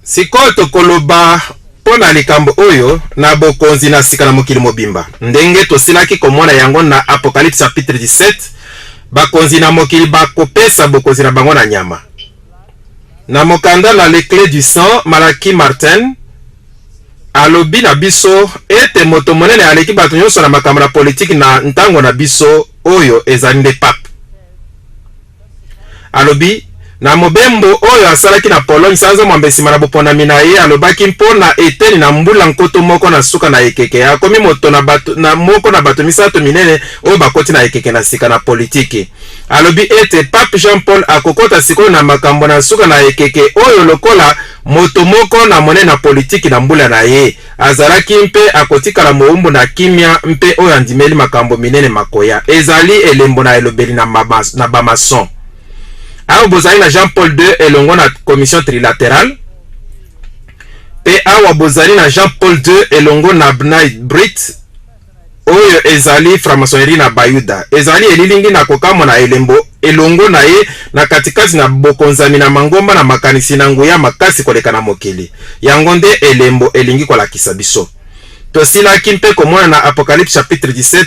Sikoyo tokoloba mpo na likambo oyo na bokonzi na sika na mokili mobimba. Ndenge tosilaki komona yango na Apocalypse chapitre 17, bakonzi na mokili bakopesa bokonzi na bango na nyama. Na mokanda na Les Clés du Sang, Malachi Martin alobi na biso ete moto monene aleki bato nyonso na makambo na politiki na ntango na biso oyo ezali nde pape. Alobi, Na mobembo oyo asalaki na Pologne sanza mwambe nsima na boponami na ye, alobaki mpo na eteni na mbula 1000 na suka na ekeke, akomi moto na bato na moko na bato misato minene oyo bakoti na ekeke na sika na politiki. Alobi ete Pape Jean-Paul akokota sikoyo na makambo na nsuka na ekeke oyo lokola moto moko na monene na politiki na mbula na ye. Azalaki mpe akotikala mowumbu na kimia mpe oyo andimeli makambo minene makoya. Ezali elembo na elobeli na, na ba maçon. Awa bozali na Jean-Paul II elongo na commission trilaterale mpe awa bozali na Jean-Paul II elongo na Bnai Brit Oyo ezali Framasonerie na Bayuda. Ezali elilingi na kokamwa na elembo elongo na ye na katikati na bokonzami na mangomba na makanisi na nguya makasi koleka na mokili. Yango nde elembo elingi kolakisa biso. Tosilaki mpe komona na Apocalypse chapitre 17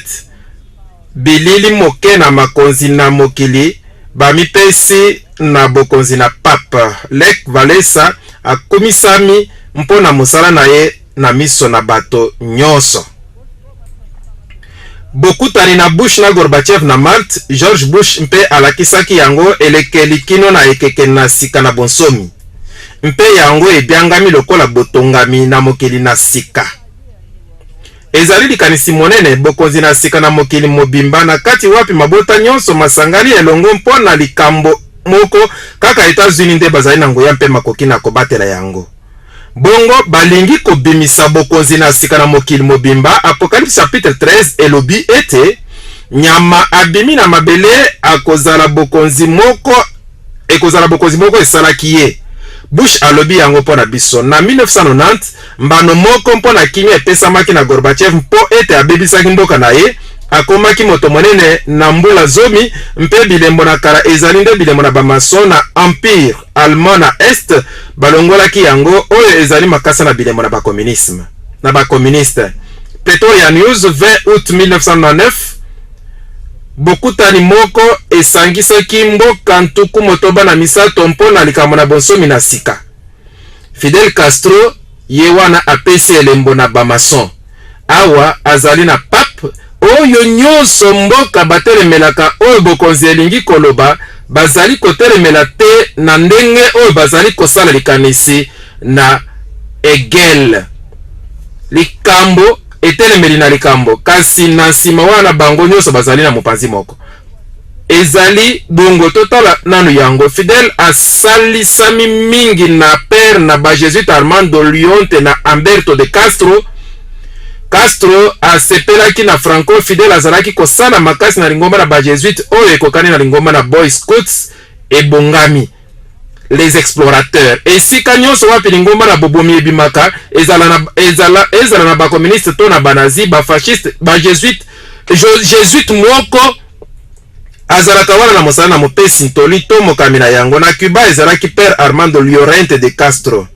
bilili moke na makonzi na mokili bamipesi na bokonzi na Pape. Lech Walesa akumisami mpo na mosala na ye na miso na bato nyonso. Bokutani na Bush na Gorbachev na Malte, George Bush mpe alakisaki yango elekeli kino na ekeke na sika na bonsomi, mpe yango ebyangami lokola botongami na mokili na sika. Ezali likanisi monene, bokonzi na sika na mokili mobimba, na kati wapi mabota nyonso masangani elongo mpo na likambo moko, kaka Etats-Unis nde bazali na nguya mpe makoki na kobatela yango. Bongo balingi kobimisa bokonzi na sika na mokili mobimba. Apocalypse chapitre 13 elobi ete nyama abimi na mabele akozala bokonzi moko, ekozala bokonzi moko esalaki ye. Bush alobi yango mpo na biso. Na 1990, mbano moko mpo na kimia epesamaki na Gorbachev mpo ete abebisaki mboka na ye, akomaki moto monene na mbula zomi, mpe bilembo na kala ezali nde bilembo na ba-maçon na Empire Allemand na Est balongolaki yango, oyo ezali makasa na bilembo na ba-communisme, na ba-communiste. Pretoria News, 20 août 1999, Bokutani moko esangisaki mboka 63 mpo na likambo na bonsomi na sika. Fidel Castro ye wana apesi elembo na ba-maçon. Awa azali na pape, oyo nyonso mboka batelemelaka oyo bokonzi elingi koloba bazali kotelemela te na ndenge oyo bazali kosala likanisi na Hegel. Likambo etelemeli na likambo, kasi na nsima wana bango nyonso bazali na mopanzi moko. Ezali bongo, totala nanu yango. Fidel asalisami mingi na père na ba Jesuite Armando Lionte na Humberto de Castro. Castro asepelaki na Franco. Fidel azalaki kosala makasi na lingomba na ba Jesuite oyo ekokani na lingomba na Boy Scouts ebongami, les explorateurs. Esika nyonso wapi lingomba na bobomi ebimaka, ezala na, ezala, ezala na ba communistes to na ba nazis, ba fascistes, ba Jesuites, Jesuite moko azalaka wana na mosala na mopesi ntoli to mokambi na yango. Na Cuba ezalaki Père Armando Llorente de Castro.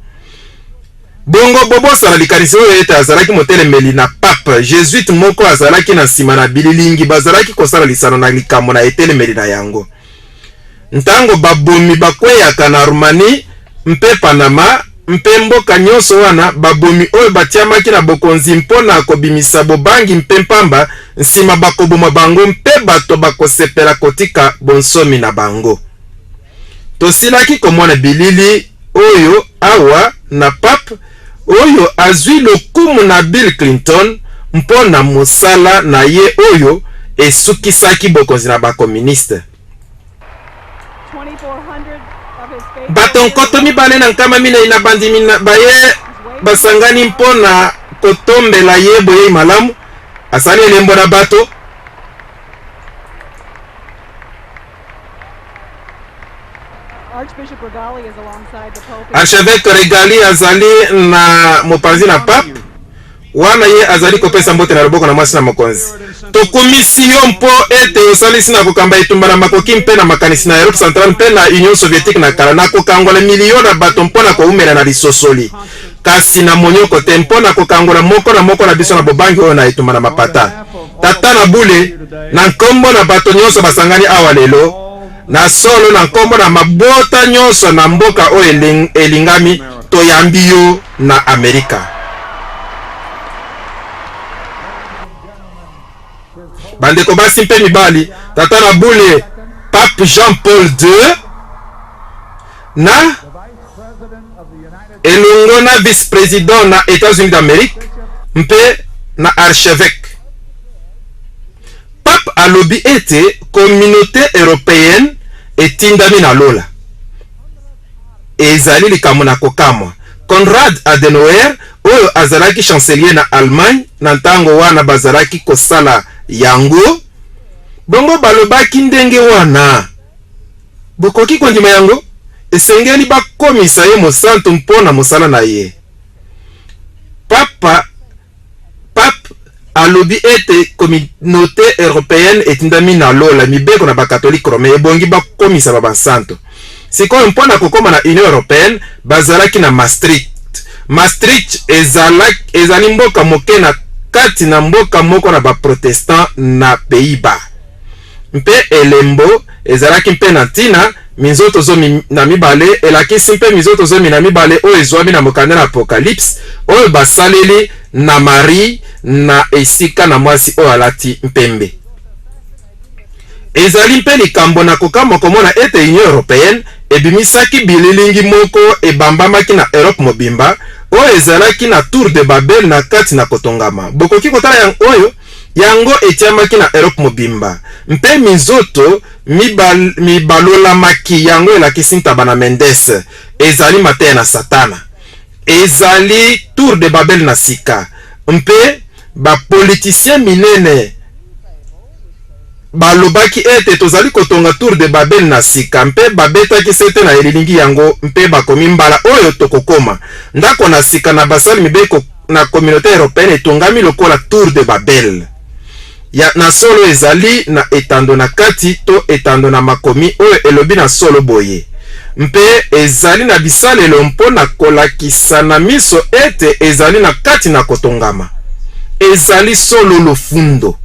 Bongo bobosana likanisi oyo ete azalaki motelemeli na pape. Jesuite moko azalaki na nsima na bililingi bazalaki kosala lisano na likambo na etelemeli na yango. Ntango babomi bakweyaka na Roumanie mpe Panama mpe mboka nyonso wana, babomi oyo batiamaki na bokonzi mpo na kobimisa bobangi mpe mpamba, nsima bakoboma bango mpe bato bakosepela kotika bonsomi na bango. Tosilaki komona bilili oyo awa na pape oyo azwi lokumu na Bill Clinton mpo na mosala na ye oyo esukisaki bokonzi na ba-communiste. Bato 2400 na bandimi na baye basangani mpo na kotombela ye boyei malamu. Asali elembo na bato. Archevêque Regali azali na mopanzi na pape wana ye azali kopesa mbote na loboko na mwasi na mokonzi. Tokumisi yo mpo ete osalisi na kokamba etumba na makoki mpe na makanisi na Europe centrale mpe na Union sovietique na kala, na kokangola milio na bato mpo na koumela na lisosoli, kasi na monyoko te, mpo na kokangola moko na moko na biso na bobangi oyo na etumba na mapata. Tata na bule, na nkombo na bato nyonso basangani awa lelo, na solo na nkombo na mabota nyonso na mboka oyo elingami, toyambi yo na Amerika. Bandeko basi mpe mibali, tata na bule Pape Jean Paul II na elongo na vice-president na Etats-Unis d'Amerique mpe na archevêque. Pape alobi ete communauté européenne etindami na lola. Ezali likambo na kokamwa. Konrad Adenauer, oyo azalaki chancelier na Allemagne na ntango wana bazalaki kosala yango, bongo balobaki ndenge wana. Bokoki kondima yango? Esengeli bakomisa ye mosantu mpo na mosala na ye. Papa Pape alobi ete Communaute europeenne etindami na lola, mibeko na ba catholiques romains ebongi bakomisa ba bansanto. Sikoyo mpo na kokoma na Union europeenne bazalaki na Maastricht. Maastricht ezali mboka moke na kati na mboka moko na ba protestants na Pays-Bas. Mpe elembo ezalaki mpe na ntina, minzoto 12 elakisi mpe minzoto 12 oyo ezwami na mokanda na Apocalypse, oyo basaleli na Marie na esika na mwasi oyo alati mpembe. Ezali mpe likambo na kokamwa komona ete Union europeenne ebimisaki bililingi moko ebambamaki na Europe mobimba, oyo ezalaki na Tour de Babel na kati na kotongama. Bokoki kotala yango oyo? Yango etiamaki na Europe mobimba, mpe minzoto mibalolamaki. Yango elakisi ntaba na Mendes. Ezali mateya na Satana. Ezali Tour de Babel na sika. Mpe ba politiciens minene balobaki ete tozali kotonga Tour de Babel na sika, mpe babetaki sete na elilingi yango mpe bakomi mbala oyo tokokoma ndako na sika na basali mibeko na Communaute europeenne etongami lokola Tour de Babel. Ya na solo ezali na etando na kati to etando na makomi oyo elobi na solo boye, mpe ezali na bisalelo mpo na kolakisa na miso ete ezali na kati na kotongama. Ezali solo lofundo.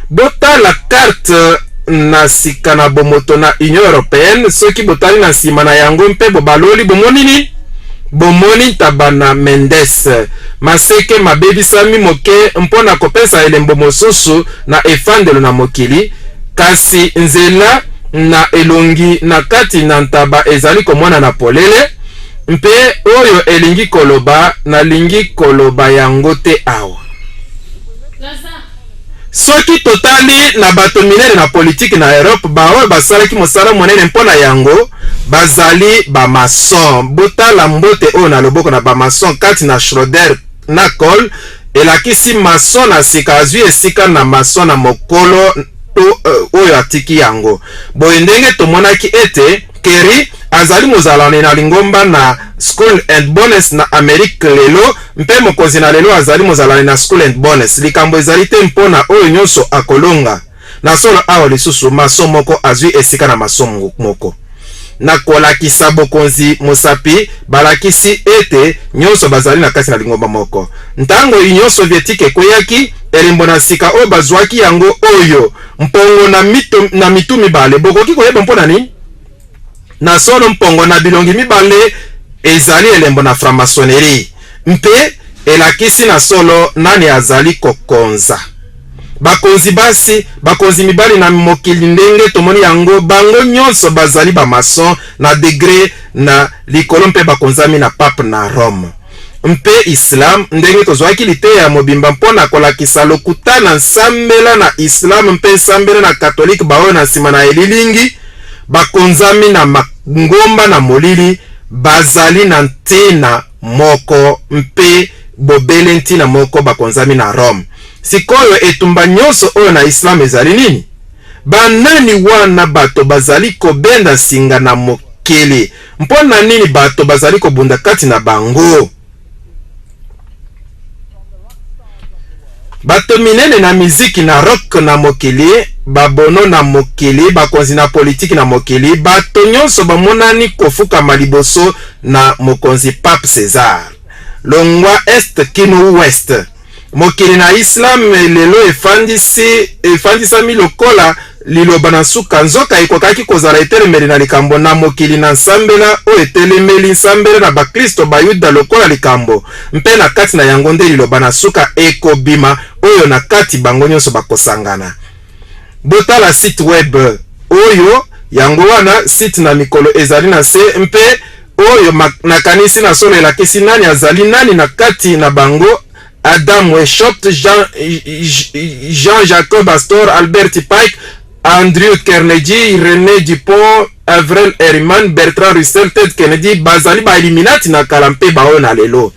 Botala carte na sika na bomoto na Union europeenne, soki botali na nsima na yango mpe bobaloli, bomoni nini? Bomoni ntaba na Mendes. Maseke mabebisami moke mpo na kopesa elembo mosusu na efandelo na mokili, kasi nzela na elongi na kati na ntaba ezali komonana polele, mpe oyo elingi koloba, nalingi koloba yango te awa. Soki totali na bato minene na politiki na Europe, baoyo basalaki mosala monene mpo na yango bazali ba maçon. Botala mbote oyo na loboko na ba maçon kati na Schroeder na Kohl, elakisi maçon na sika azwi esika na maçon na mokolo to oyo atiki yango. Boye ndenge tomonaki ete Kerry azali mozalani na lingomba na Skull and Bones na Amerique lelo, mpe mokonzi na lelo azali mozalani na Skull and Bones. Likambo ezali te mpo na oyo nyonso akolonga. Na solo awa lisusu, maso moko azwi esika na maso moko. Na kolakisa bokonzi mosapi, balakisi ete nyonso bazali na kati na lingomba moko. Ntango Union sovietique ekweyaki, elembo na sika oyo bazwaki yango oyo, Mpongo na mito, na mitu mibale. Bokoki koyeba mpo na nini? Na solo, mpongo na bilongi mibale ezali elembo na franc-maçonnerie mpe elakisi na solo nani azali kokonza. Bakonzi basi, bakonzi mibali na mokili ndenge tomoni yango, bango nyonso bazali ba maçon na degre na likolo mpe bakonzami na pape na Rome. Mpe Islam, ndenge tozwaki liteya ya mobimba mpo na kolakisa lokuta na nsambela na Islam mpe nsambela na Katolike baoyo na nsima na elilingi bakonzami na mangomba na molili bazali na ntina moko mpe bobele ntina moko bakonzami na Rome. Sikoyo etumba nyonso oyo na Islam ezali nini? Banani wana bato bazali kobenda nsinga na mokili? Mpo na nini bato bazali kobunda kati na bango? Bato minene na miziki na rock na mokili, babono na mokili, bakonzi na politiki na mokili, bato nyonso bamonani kofukama liboso na mokonzi Pape Cesar. Longwa Est kino Ouest. Mokili na Islam lelo efandisi, efandisami lokola liloba na nsuka, nzoka ekokaki kozala etelemeli na likambo na mokili na nsambela oyo etelemeli nsambela na baklisto Bayuda lokola likambo, mpe na kati na yango nde liloba na suka ekobima oyo na kati bango nyonso bakosangana. Botala site web oyo, yango wana site na mikolo ezali na nse, mpe oyo nakanisi na solo elakisi nani azali nani na kati na bango, Adam Weishaupt, Jean, Jean-Jacob Astor, Albert Pike, Andrew Carnegie, René Dupont, Avril Herriman, Bertrand Russell, Ted Kennedy, bazali ba Illuminati na kala mpe baoyo na lelo.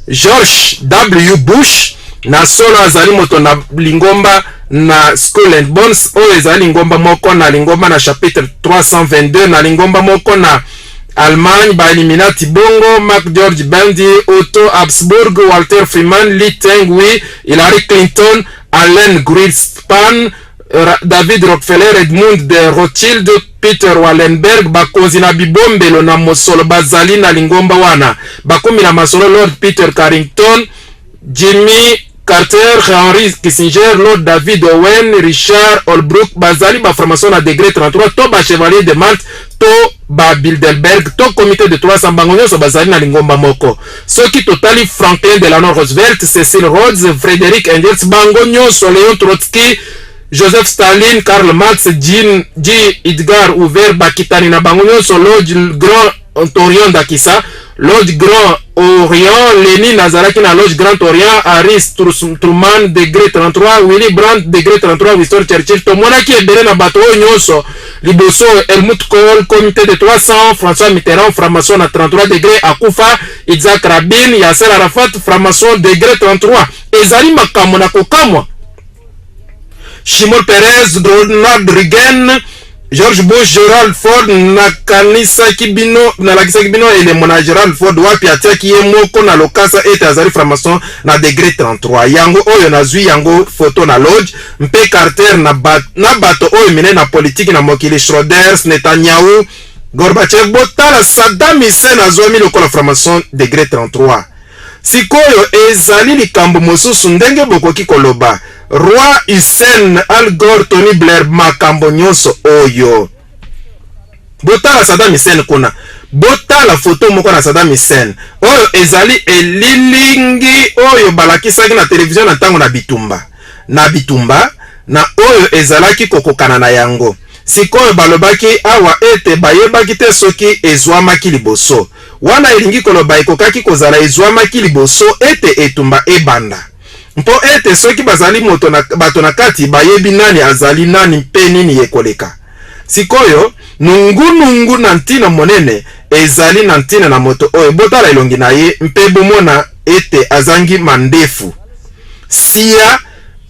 George W. Bush na solo azali moto na lingomba na Skull and Bones, oyo ezali lingomba moko na lingomba na chapitre 322 na lingomba moko na Allemagne, ba Illuminati bongo Mark George Bundy, Otto Habsburg, Walter Freeman, Lee Teng-hui, Hillary Clinton, Alan Greenspan, David Rockefeller, Edmund de Rothschild, Peter Wallenberg, bakonzi na bibombelo na mosolo bazali na lingomba wana. Bakomi na masolo Lord Peter Carrington, Jimmy Carter, Henry Kissinger, Lord David Owen, Richard Holbrooke bazali ba franc-maçon na degré 33 to ba chevalier de Malte to ba Bilderberg to comité de 300, bango nyonso bazali na lingomba moko. Soki totali Franklin Delano Roosevelt, Cecil Rhodes, Frederick Engels, bango nyonso, Leon Trotsky, Joseph Stalin, Karl Marx, Jean J. Edgar Hoover, bakitani na bango nyonso, Lord Grand Orient, ndakisa Lord Grand Orient, Lenin azalaki na Loge Grand Orient, Harry Truman degré 33, Willy Brandt degré 33, Winston Churchill. Tomonaki ebele na bato oyo nyonso liboso, Helmut Kohl, comité de 300, François Mitterrand, franc-maçon na 33 degré, akufa, Isaac Rabin, Yasser Arafat, franc-maçon degré 33. Ezali makambo na kokamwa. Shimon Peres, Ronald Reagan, George Bush, Gerald Ford. Nakanisaki bino, nalakisaki bino elembo na Gerald Ford wapi atiaki ye moko na lokasa ete azali franc-maçon na degré 33. Yango oyo nazwi yango foto na loge. Mpe Carter na, ba, na bato oyo minene na politiki na mokili, Schroeder, Netanyahu, Gorbachev. Botala Saddam Hussein, azwami lokola franc-maçon degré 33. Sikoyo ezali likambo mosusu ndenge bokoki koloba Roi Hussein, Al Gore, Tony Blair, makambo nyonso oyo. Botala Saddam Hussein kuna. Botala foto moko na Saddam Hussein. Oyo ezali elilingi oyo balakisaki na televizio na ntango na bitumba. Na bitumba na oyo ezalaki kokokana na yango. Sikoyo balobaki awa ete bayebaki te soki ezwamaki liboso. Wana elingi koloba ekokaki kozala ezwamaki liboso ete etumba ebanda. Mpo ete soki bazali moto na, bato na kati bayebi nani azali nani mpe nini ekoleka. Sikoyo, nungunungu na ntina monene ezali na ntina na moto oyo. Botala elongi na ye mpe bomona ete azangi mandefu. Sia,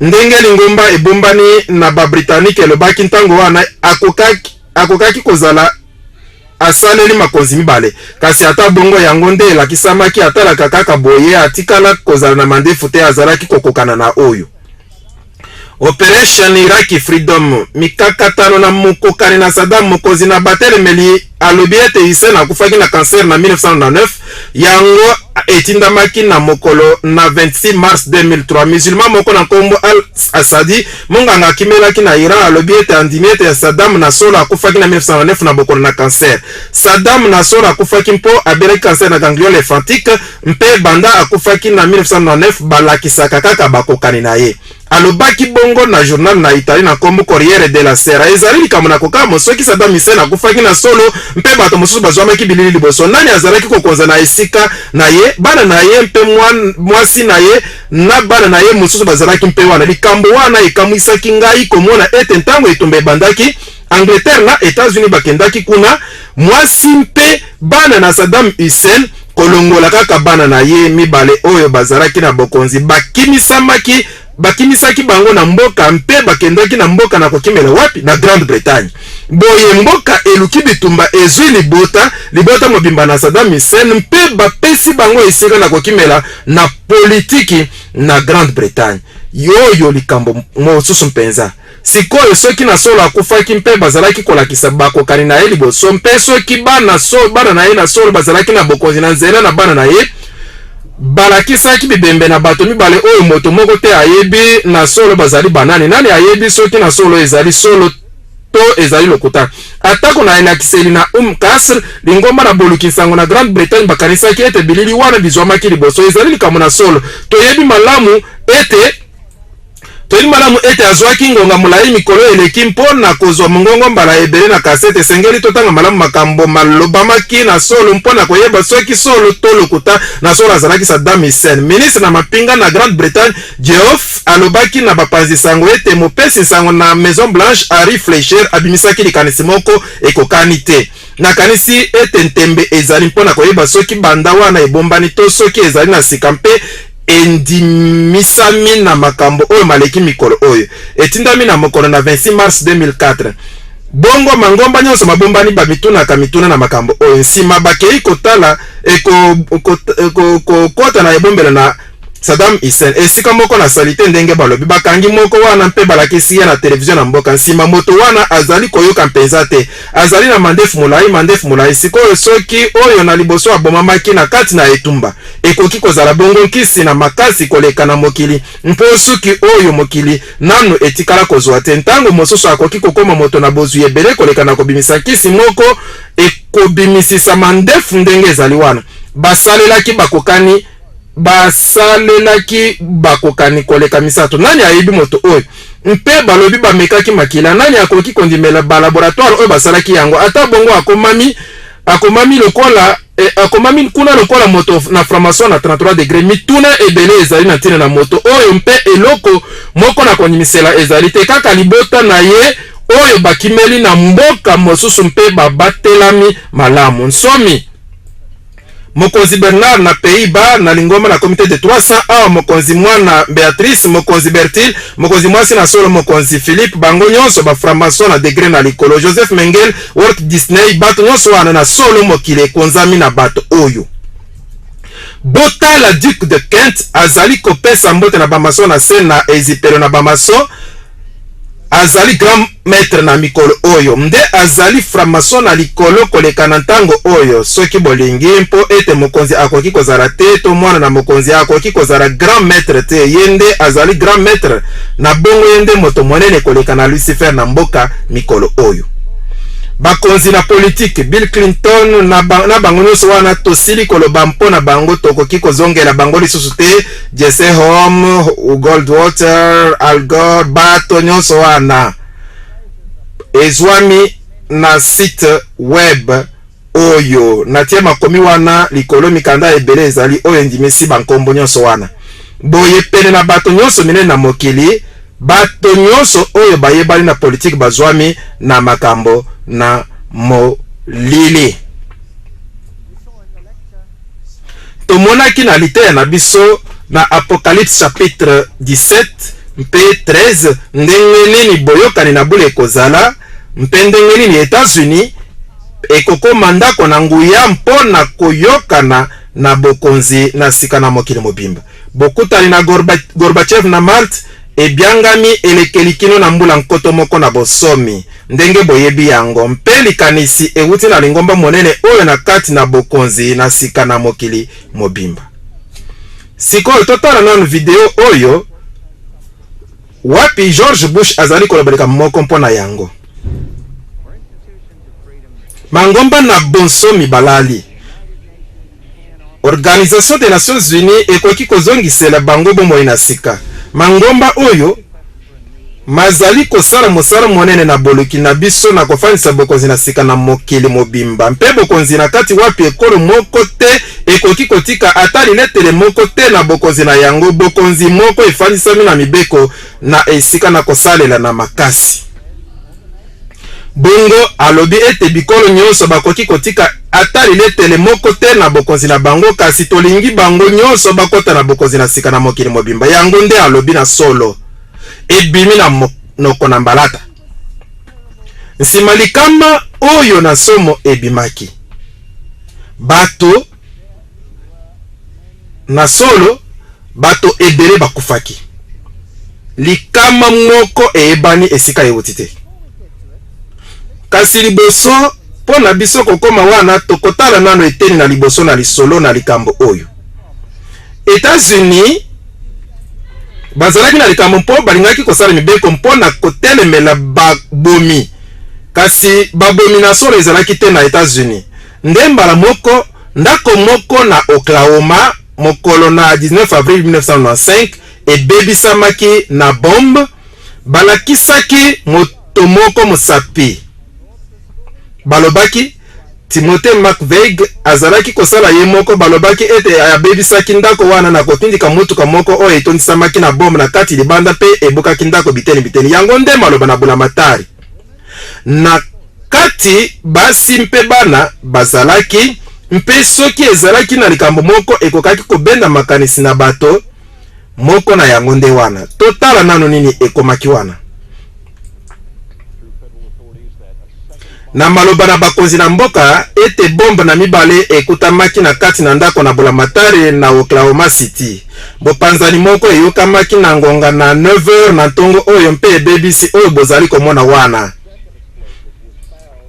ndenge lingomba ebombani na ba-Britannique elobaki ntango wana, akokaki, akokaki kozala asaleli makonzi mibale. Kasi ata bongo, yango nde elakisamaki, atalaka kaka boye, atikala kozala na mandefu te, azalaki kokokana na oyo. Operation Iraqi Freedom, mikakatano na mokokani na Saddam, mokonzi na batelemeli alobi ete Hussein akufaki na cancer na 1999, yango etindamaki na mokolo na 26 mars 2003. Musulman moko na nkombo Al Asadi, monganga akimelaki na Iran, alobi ete andimi ete Saddam na solo akufaki na 1999 na bokono na cancer. Saddam na solo akufaki mpo abelaki cancer na ganglion lymphatique, mpe banda akufaki na 1999 balakisaka kaka bakokani na ye. Alobaki bongo na journal na Italie na nkombo Corriere della Sera. Ezali likambo na kokamwa soki Saddam Hussein akufaki na solo mpe bato mosusu bazwamaki bilili liboso. Nani azalaki kokonza na esika na ye? Bana na ye mpe mwasi na ye na bana na ye mosusu bazalaki mpe wana. Likambo wana ekamwisaki ngai komona ete ntango etumba ebandaki, Angleterre na Etats-Unis bakendaki kuna, mwasi mpe bana na Saddam Hussein, kolongola kaka bana na ye mibale oyo bazalaki na bokonzi, bakimisamaki, bakimisaki bango na mboka mpe bakendaki na mboka na kokimela wapi? Na Grande-Bretagne. Boye mboka eluki bitumba ezwi libota, libota mobimba na Saddam Hussein mpe bapesi bango esika na kokimela na politiki na Grande-Bretagne. Yoyo likambo mosusu mpenza. Sikoyo, soki na solo akufaki mpe bazalaki kolakisa bakokani na ye liboso, mpe soki bana, so, bana na ye na solo bazalaki na bokonzi na nzela na bana na ye, balakisaki bibembe na bato mibale oyo moto moko te ayebi na solo bazali banani. Nani ayebi soki na solo ezali solo to ezali lokuta? Atako na elakiseli na Qasr, lingomba na boluki nsango na Grande-Bretagne, bakanisaki ete bilili wana bizwamaki liboso, ezali likambo na solo. Toyebi malamu ete azwaki ngonga molai mikolo eleki mpo na kozwa mongongo mbala ebele na kasete. Esengeli totanga malamu makambo malobamaki na solo mpo na koyeba soki solo to lokuta. Na solo azalaki Saddam Hussein. Ministre na mapinga na Grande-Bretagne, Geoff, alobaki na bapanzi sango ete mopesi sango na Maison Blanche, Harry Fleischer, abimisaki likanisi moko ekokani te. Nakanisi ete ntembe ezali mpo na koyeba soki banda wana ebombani to soki ezali na sika mpe endimisami na makambo oyo maleki mikolo oyo etindami na mokolo na 26 mars 2004. Bongo mangomba nyonso mabombani bamitunaka mituna na makambo oyo. Nsima bakei kotala kokota na ebombelo na Saddam Hussein, esika moko na sali te ndenge balobi. Bakangi moko wana mpe balakisi ye na televizio na mboka. Nsima moto wana azali koyoka mpenza te, azali na mandefu molai, mandefu molai. Sikoyo, soki oyo na liboso abomamaki na kati na etumba, ekoki kozala bongo nkisi na makasi koleka na mokili mpo suki oyo mokili nanu etikala kozwa te. Ntango mosusu akoki kokoma moto na bozwi ebele koleka na kobimisa nkisi moko ekobimisisa mandefu ndenge ezali wana. Basalelaki bakokani koleka misato. Nani ayebi moto oyo? Mpe balobi bamekaki makila. Nani akoki kondimela balaboratoire oyo basalaki yango? Ata bongo akomami lokola akomami kuna lokola moto na franc-maçon na 33 degré. Mituna ebele ezali na ntina na moto oyo mpe eloko moko na kondimisela ezali te, kaka libota na ye oyo bakimeli na mboka mosusu mpe babatelami malamu. Nsomi mokonzi Bernard na Pays-Bas na lingomba na comité de 300. Awa mokonzi mwana Beatrice, mokonzi Bertil, mokonzi mwasi na solo mokonzi Philippe, bango nyonso bafranc-maçon na degré na likolo. Joseph Mengele, Walt Disney, bato nyonso wana na solo mokili ekonzami na bato oyo. Botala Duc de Kent azali kopesa mbote na bamaçon na se na ezipelo na bamaçon. Azali grand maître na mikolo oyo, nde azali franc-maçon na likolo koleka na ntango oyo, soki bolingi, mpo ete mokonzi akoki kozala te to mwana na mokonzi akoki kozala grand maître te. Ye nde azali grand maître. Na bongo ye nde moto monene koleka na Lucifer na mboka mikolo oyo. Bakonzi na politike, Bill Clinton na bango nyonso wana, tosili koloba mpo na bango, tokoki kozongela bango lisusu te. Jesse Home, Goldwater, Al Gore, bato nyonso wana ezwami na site web oyo natie makomi wana likolo. Mikanda ebele ezali oyo endimisi bankombo nyonso wana. Boye pene na bato nyonso minene na mokili, bato nyonso oyo bayebani na politike, bazwami na makambo na molili. Tomonaki na liteya na biso na Apocalypse chapitre 17 mpe 13 ndenge nini boyokani na bule ekozala mpe ndenge nini Etats-Unis ekokoma ndako na nguya mpo na koyokana na bokonzi na sika na mokili mobimba. Bokutani na Gorbachev na Malte ebiangami elekeli kino na mbula 1000 na bonsomi, ndenge boyebi yango, mpe likanisi ewuti na lingomba monene oyo na kati na bokonzi na sika na mokili mobimba. Sikoyo totala nanu video oyo wapi George Bush azali koloba likambo moko mpo na yango. Mangomba na bonsomi balali. Organisation des Nations Unies ekoki kozongisela bango bomoi na sika. Mangomba oyo mazali kosala mosala monene na boluki na biso na kofandisa bokonzi na sika na mokili mobimba, mpe bokonzi na kati wapi ekolo moko te ekoki kotika ata liletele moko te na bokonzi na yango, bokonzi moko efandisami na mibeko na esika na kosalela na makasi. Bongo alobi ete bikolo nyonso bakoki kotika ata liletele moko te na bokonzi na bango, kasi tolingi bango nyonso bakɔta na bokonzi na sika na mokili mobimba. Yango nde alobi na solo, ebimi na monoko na mbalata. Nsima likama oyo na somo ebimaki, bato na solo, bato ebele bakufaki. Likama moko eyebani esika euti te. Kasi liboso mpo na biso kokoma wana, tokotala nano eteni na liboso na lisolo na likambo oyo. Etats-Unis bazalaki na likambo mpo balingaki kosala mibeko mpo na kotelemela babomi, kasi babomi na solo ezalaki te na Etats-Unis. Nde mbala moko, ndako moko na Oklahoma, mokolo na 19 avril 1995, ebebisamaki na bombe. Balakisaki moto moko mosapi. Balobaki Timothy McVeigh azalaki kosala ye moko. Balobaki ete abebisaki ndako wana na kotindika motuka moko oyo etondisamaki na bombe na kati libanda mpe ebukaki ndako biteni biteni. Yango nde maloba na bulamatari. Na kati basi mpe bana bazalaki, mpe soki ezalaki na likambo moko ekokaki kobenda makanisi na bato, moko na yango nde wana. Totala nano nini ekomaki wana. Na maloba na bakonzi na mboka ete bombe na mibale ekutamaki na kati na ndako na bulamatari na Oklahoma City. Bopanzani moko eyokamaki na ngonga na 9h na ntongo oyo mpe ebebisi oyo bozali komona wana.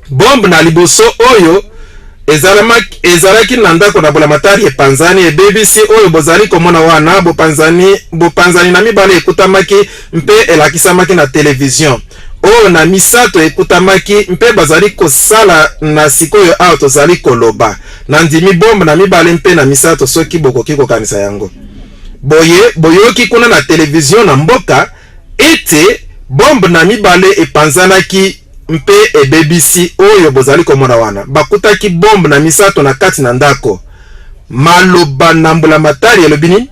Bombe na liboso oyo ezalaki na ndako na bulamatari epanzani, ebebisi oyo bozali komona wana. Bopanzani na mibale ekutamaki mpe elakisamaki na televizio. Oyo na misato ekutamaki mpe bazali kosala na sikoyo awa tozali koloba. Nandimi bombe na mibale mpe na misato, soki bokoki kokanisa yango. Boye boyoki kuna na televizio na mboka ete bombe na mibale epanzanaki mpe ebebisi oyo bozali komona wana. Bakutaki bombe na misato na kati na ndako. Maloba na mbulamatari elobi nini?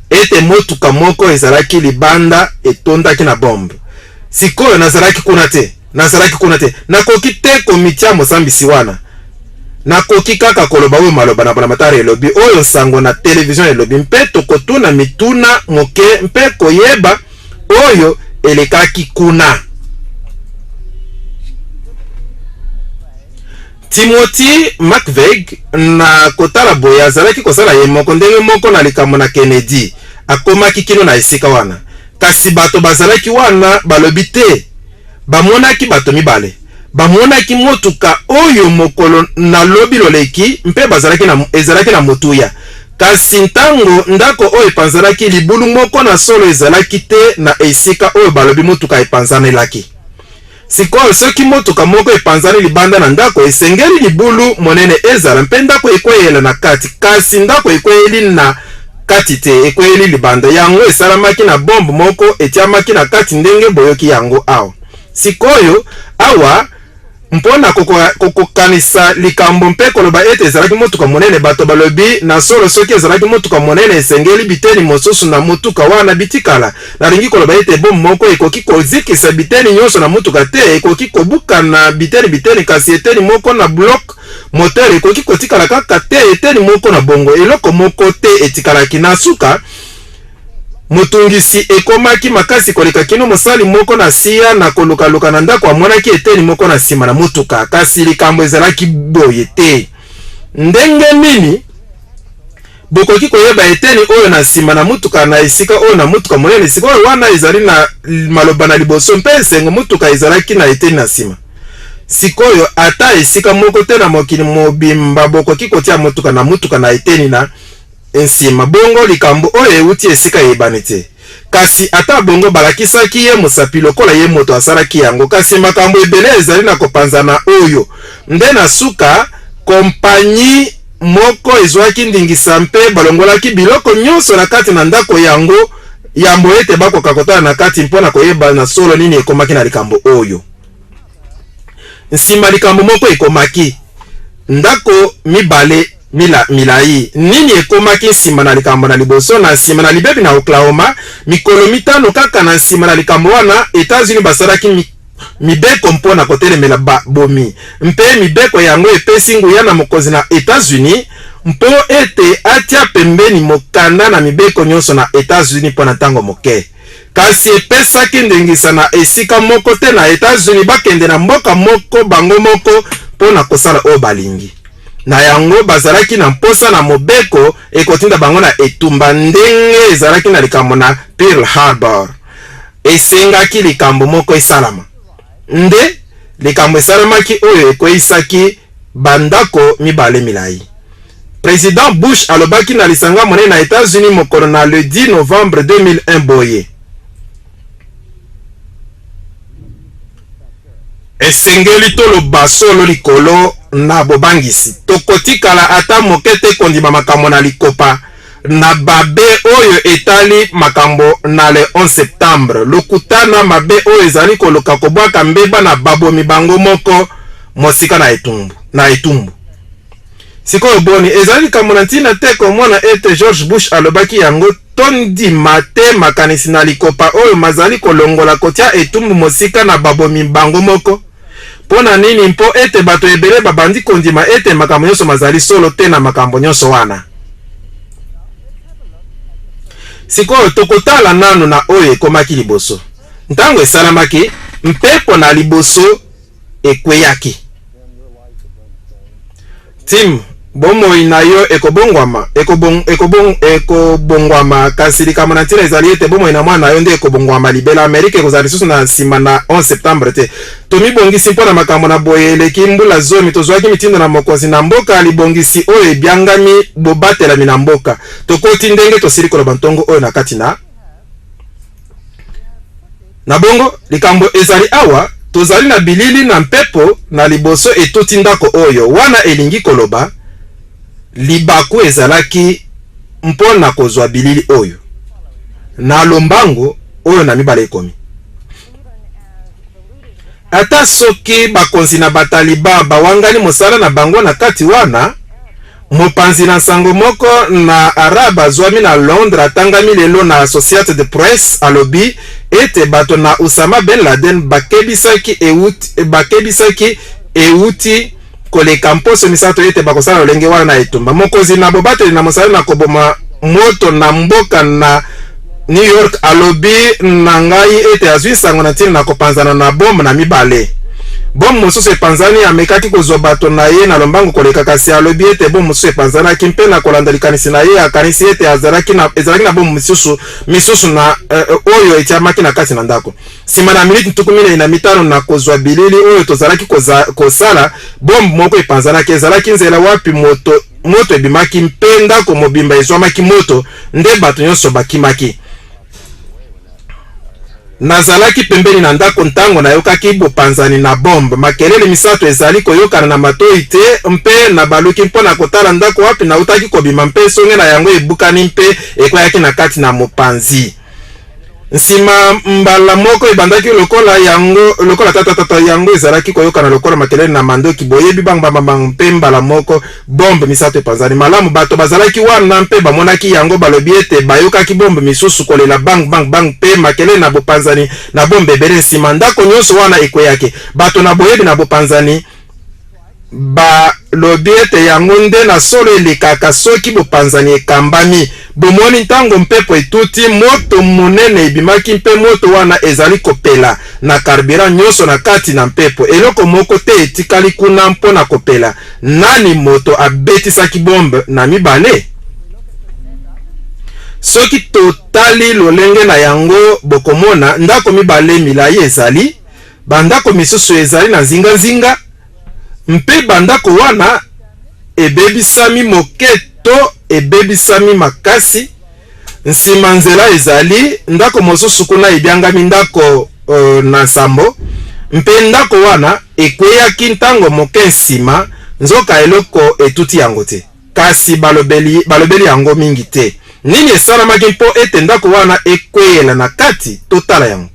Ete motuka moko ezalaki libanda etondaki na bombe. Sikoyo nazalaki kuna te, nazalaki kuna te. Nakoki te komitia mosambisi wana. Nakoki kaka koloba oyo maloba na mbulamatari elobi, oyo nsango na televizio elobi, mpe tokotuna mituna moke mpe koyeba oyo elekaki kuna. Timothy McVeigh na kotala boye azalaki kosala ye moko ndenge moko na likambo na Kennedy. Akomaki kino na esika wana, kasi bato bazalaki wana balobi te bamonaki bato mibale. Bamonaki motuka oyo mokolo na lobi loleki mpe bazalaki na, ezalaki na motuya. Kasi ntango ndako oyo epanzanaki, libulu moko na solo ezalaki te na esika oyo balobi motuka epanzanelaki. Sikoyo, soki motuka moko epanzani libanda na ndako, esengeli libulu monene ezala mpe ndako ekweyela na kati. Kasi ndako ekweyeli na kati te, ekweyeli libanda. Yango esalamaki na bombe moko etiamaki na kati, ndenge boyoki yango awa. Sikoyo, awa, mpo na kokokanisa likambo mpe koloba ete ezalaki motuka monene, bato balobi na solo soki ezalaki motuka monene, esengeli biteni mosusu na motuka wana bitikala. Nalingi koloba ete bombe moko ekoki kozikisa biteni nyonso na motuka te, ekoki kobukana biteni biteni, kasi eteni moko na bloc moteur ekoki kotikala kaka te eteni moko na bongo. Eloko moko te etikalaki. Na suka, motungisi ekomaki makasi koleka kino mosali moko na sia na kolukaluka na ndako amonaki eteni moko na nsima na motuka. Kasi likambo ezalaki boye te. Ndenge nini bokoki koyeba eteni oyo na nsima na motuka na esika oyo na motuka monene? Sikoyo wana ezali na maloba na liboso mpe esengo motuka ezalaki na eteni na nsima. Sikoyo ata esika moko te na mokili mobimba bokoki kotia motuka na motuka na eteni na nsima. Bongo likambo oyo euti esika eyebani te. Kasi ata bongo balakisaki ye mosapi lokola ye moto asalaki yango. Kasi makambo ebele ezali na kopanzana oyo nde na suka kompanyi moko ezwaki ndingisa mpe balongolaki biloko nyonso na kati na ndako yango yambo ete bakoka kotala na kati mpo na koyeba na solo nini ekomaki na likambo oyo. Nsima likambo moko ekomaki. Ndako mibale milai. Nini ekomaki nsima na likambo na liboso? Na nsima na libebi na Oklahoma, mikolo mitano kaka na nsima na likambo wana, Etats-Unis basalaki mibeko mpo na kotelemela babomi, mpe mibeko yango epesi nguya na mokonzi na Etats-Unis mpo ete atia pembeni mokanda na mibeko nyonso na Etats-Unis mpo na ntango moke. Kasi epesaki ndingisa na esika moko te na Etats-Unis bakende na mboka moko bango moko mpo na kosala oyo balingi. Na yango bazalaki na mposa na mobeko ekotinda bango na etumba ndenge ezalaki na likambo na Pearl Harbor. Esengaki likambo moko esalama. Nde likambo esalamaki oyo ekweisaki bandako mibale milai. President Bush alobaki na lisanga monene na Etats-Unis mokolo na le 10 novembre 2001 boye: Esengeli toloba solo likolo na bobangisi. Tokotikala ata moke te kondima makambo na likopa na babe oyo etali makambo na le 11 septembre. Lokuta na mabe oyo ezali koluka kobwaka mbeba na babomi bango moko mosika na etumbu. Na etumbu. Sikoyo boni, ezali likambo na ntina te komona ete George Bush alobaki yango, Tondima te makanisi na likopa oyo mazali kolongola kotia etumbu mosika na babomi bango moko? Mpo na nini? Mpo ete bato ebele babandi kondima ete makambo nyonso mazali solo te na makambo nyonso wana. Sikoyo tokotala nanu na oyo ekomaki liboso. Ntango esalamaki, mpepo na liboso ekweyaki. Tim, bomoi na yo ekobongwama, ekobong, ekobong, ekobongwama, kasi likambo na ntina ezali ete bomoi na mwana na yo nde ekobongwama libela. Amerika ekozala lisusu na nsima na 11 septembre te. Tomibongisi mpo na makambo na boye eleki mbula zomi. Tozwaki mitindo na mokonzi na mboka, libongisi oyo ebyangami bobatelami na mboka. Tokoti ndenge tosili koloba ntongo oyo na kati na Na bongo, likambo ezali awa, tozali na bilili na mpepo na liboso etuti ndako oyo. Wana elingi koloba, libaku ezalaki mpo na kozwa bilili oyo. Na lombango, oyo na mibale ekomi. Ata soki bakonzi na ba-Taliban bawangani mosala na bango na kati wana, Mopanzi na nsango moko na Arabe azwami na Londres atangami lelo na Associated Press alobi ete bato na Oussama Ben Laden bakebisaki ewuti bakebisaki ewuti koleka mposo misato ete bakosala lolenge wana na etumba. Mokonzi na bobateli na mosala na koboma moto na mboka na New York alobi na ngai ete azwi nsango na ntina na kopanzana na bombe na mibale. Bombe mosusu epanzani, amekaki kozwa bato na ye na lombango koleka, kasi alobi ete bombe mosusu epanzanaki, mpe na kolanda likanisi na ye, akanisi ete azalaki na, ezalaki na bombe misusu, misusu na uh, oyo etiamaki na kati na ndako. Nsima na miniti 45 na kozwa bilili oyo tozalaki koza, kosala, bombe moko epanzanaki, ezalaki nzela wapi moto moto ebimaki mpe ndako mobimba ezwamaki moto, nde bato nyonso bakimaki. Nazalaki pembeni na ndako ntango nayokaki bopanzani na bombe. Makelele misato ezali koyokana na matoi te, mpe nabaluki mpo na kotala ndako wapi nautaki kobima, mpe nsonge na yango ebukani mpe ekweyaki na kati na mopanzi. Nsima mbala moko ebandaki lokola yango, lokola tatatata, yango ezalaki koyokana lokola makelele na mandoki, boyebi, bang bang bang, mpe mbala moko bombe misato epanzani. Malamu, bato bazalaki wana mpe bamonaki yango, balobi ete bayokaki bombe misusu kolela bang bang bang mpe makelele na bopanzani na bombe ebele. Nsima ndako nyonso wana ekweyaki. Bato na boyebi na bopanzani Balobi ete yango nde na solo elekaka soki bopanzani ekambami. Bomoni, ntango mpepo etuti, moto monene ebimaki mpe moto wana ezali kopela na carburant nyonso na kati na mpepo. Eloko moko te etikali kuna mpo na kopela. Nani moto abetisaki bombe na mibale? Soki totali lolenge na yango, bokomona ndako mibale milai ezali Bandako misusu ezali na nzinganzinga, mpe bandako wana ebebisami moke to ebebisami makasi. Nsima nzela ezali ndako mosusu kuna ebyangami ndako uh, na nsambo, mpe ndako wana ekweyaki ntango moke nsima, nzoka eloko etuti yango te. Kasi balobeli, balobeli yango mingi te. Nini esalamaki mpo ete ndako wana ekweyela na kati? Totala yango.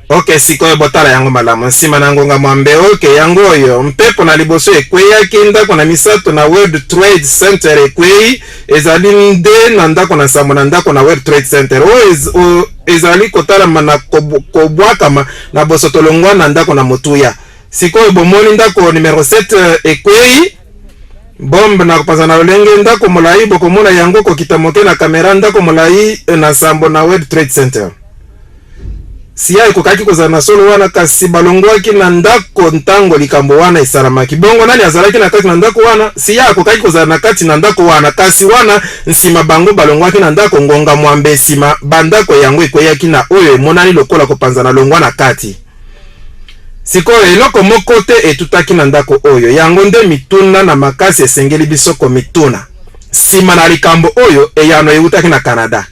Oke, sikoyo botala yango malamu. Nsima na ngonga mwambe, oke, yango oyo. Mpepo na liboso ekweyaki, ndako na misato na World Trade Center ekwei, ezali nde na ndako na nsambo na ndako na World Trade Center oyo ez, o, ezali kotalama na kobwakama na bosoto longwa na ndako na motuya. Sikoyo bomoni ndako numero 7 ekwei bombe na kopanza na lolenge ndako molai, bokomona yango kokita moke na kamera, ndako molai na nsambo na World Trade Center. Cia ekokaki kozala na solo wana, kasi balongwaki na ndako ntango likambo wana esalamaki. Bongo nani azalaki na kati na ndako wana? Cia akokaki kozala na kati na ndako wana, kasi wana nsima bango balongwaki na ndako ngonga mwambe nsima, bandako yango ekweyaki na oyo emonani lokola kopanzana longwa na kati. Sikoyo, eloko moko te etutaki na ndako oyo. Yango nde mituna na makasi esengeli biso komituna. Nsima na likambo oyo, eyano eutaki na Canada.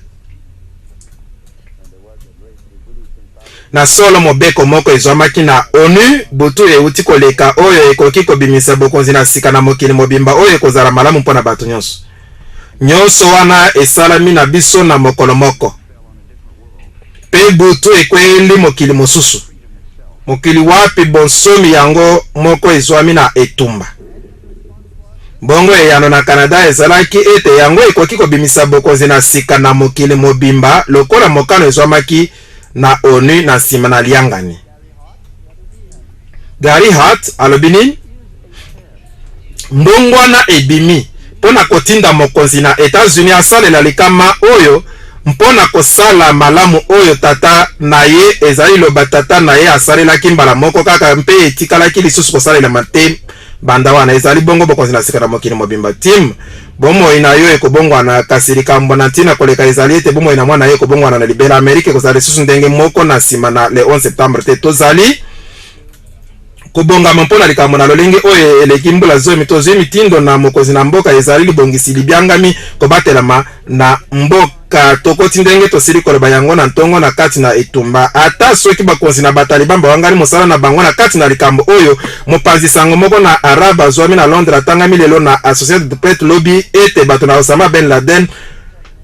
Na solo, mobeko moko ezwamaki na onu butu euti koleka oyo ekoki kobimisa bokonzi na sika na mokili mobimba oyo ekozala malamu mpo na bato nyonso. Nyonso wana esalami na biso na mokolo moko. Mpe butu ekweyeli mokili mosusu, mokili wapi bonsomi yango moko ezwami na etumba. Bongo eyano na Canada ezalaki ete yango ekoki kobimisa bokonzi na sika na mokili mobimba lokola mokano ezwamaki na onu na nsima na liyangani. Gary Hart alobi nini? Mbongwana ebimi mpo na kotinda mokonzi na Etats-Unis asalela likama oyo mpo na kosala malamu oyo tata na ye, ezali liloba tata na ye asalelaki mbala moko kaka mpe etikalaki lisusu kosalelama te banda wana. Ezali bongo bokonzi na sika na mokili mobimba. Tim, bomoi na yo ekobongwana, kasi likambo na ntina koleka ezali ete bomoi na mwana na yo ekobongwana na libela. Amerika ekozala lisusu ndenge moko na nsima na le 11 septembre te. Tozali kobongama mpo na likambo na lolenge oyo eleki mbula zomi. Tozwi mitindo na mokonzi na mboka, ezali libongisi libyangami kobatelama na mboka. Tokoti ndenge tosili koloba yango na ntongo na kati na etumba. Ata soki bakonzi na bataliban bawangani mosala na bango na kati na likambo oyo, mopanzi sango moko na Arabe azwami na Londres atangami lelo na Associated Press lobi ete bato na Osama Ben Laden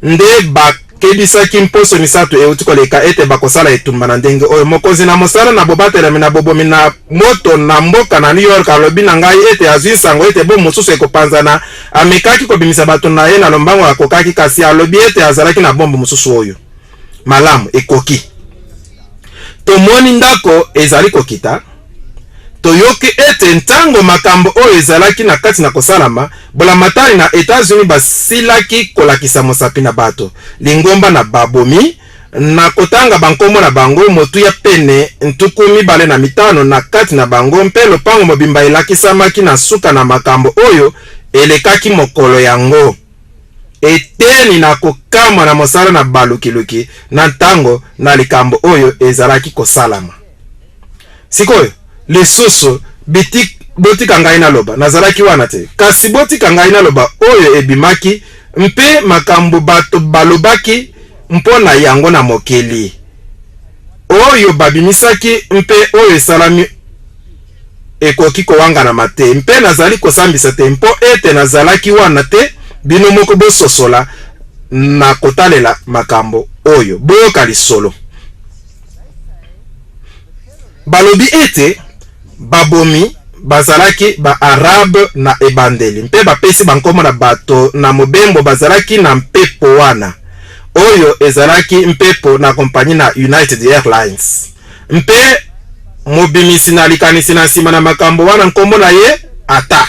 nde bakebisaki mposo misato euti koleka ete bakosala etumba na ndenge oyo. Mokonzi na mosala na bobatelami na bobomi na moto na mboka na New York alobi na ngai ete azwi nsango ete bombe mosusu ekopanzana. Amekaki kobimisa bato na ye na lombango akokaki, kasi alobi ete azalaki na bombe mosusu oyo malamu ekoki. Tomoni ndako ezali kokita. Toyoki ete ntango makambo oyo ezalaki na kati na kosalama, bulamatari na Etats-Unis basilaki kolakisa mosapi na bato, lingomba na babomi, na kotanga bankombo na bango, motuya pene 25 na kati na bango, mpe lopango mobimba elakisamaki na nsuka na makambo oyo elekaki mokolo yango. Eteni na kokamwa na mosala na balukiluki na ntango na likambo oyo ezalaki kosalama. Sikoyo, lisusu, biti, botika ngai naloba, nazalaki wana te, kasi botika ngai naloba oyo ebimaki mpe makambo bato balobaki mpo na yango na mokili, oyo babimisaki mpe oyo esalami ekoki kowanganama te, mpe nazali kosambisa te, mpo ete nazalaki wana te, bino moko bososola na kotalela makambo oyo. Boyoka lisolo. Balobi ete babomi bazalaki ba-Arabe na ebandeli, mpe bapesi bankombo na bato na mobembo bazalaki na mpepo wana, oyo ezalaki mpepo na kompanyi na United Airlines. Mpe mobimisi na likanisi na nsima na makambo wana nkombo na ye ata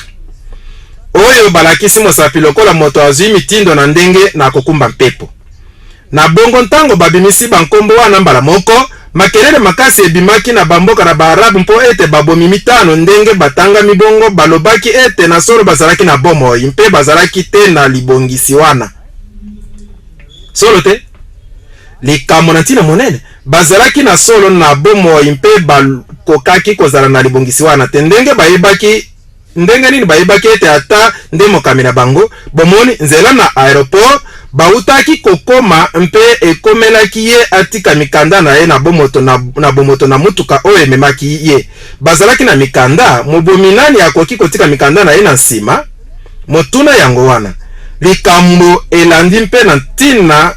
oyo balakisi mosapi lokola moto azwi mitindo na ndenge na kokumba mpepo. Na bongo, ntango babimisi bankombo wana mbala moko, makelele makasi ebimaki na bamboka na Baarabe mpo ete babomi mitano, ndenge batangami bongo, balobaki ete na solo bazalaki na bomoi mpe bazalaki te na libongisi wana. Solo te? Likambo na ntina monene, bazalaki na solo na bomoi mpe bakokaki kozala na libongisi wana te. Ndenge bayebaki Ndenge nini bayebaki ete ata nde mokambi na bango, bomoni, nzela na aeroport, bautaki kokoma mpe ekomelaki ye atika mikanda na ye na bomoto na, na bomoto na motuka oyo ememaki ye. Bazalaki na mikanda? Mobomi nani akoki kotika mikanda na ye na nsima? Motuna yango wana. Likambo elandi mpe na ntina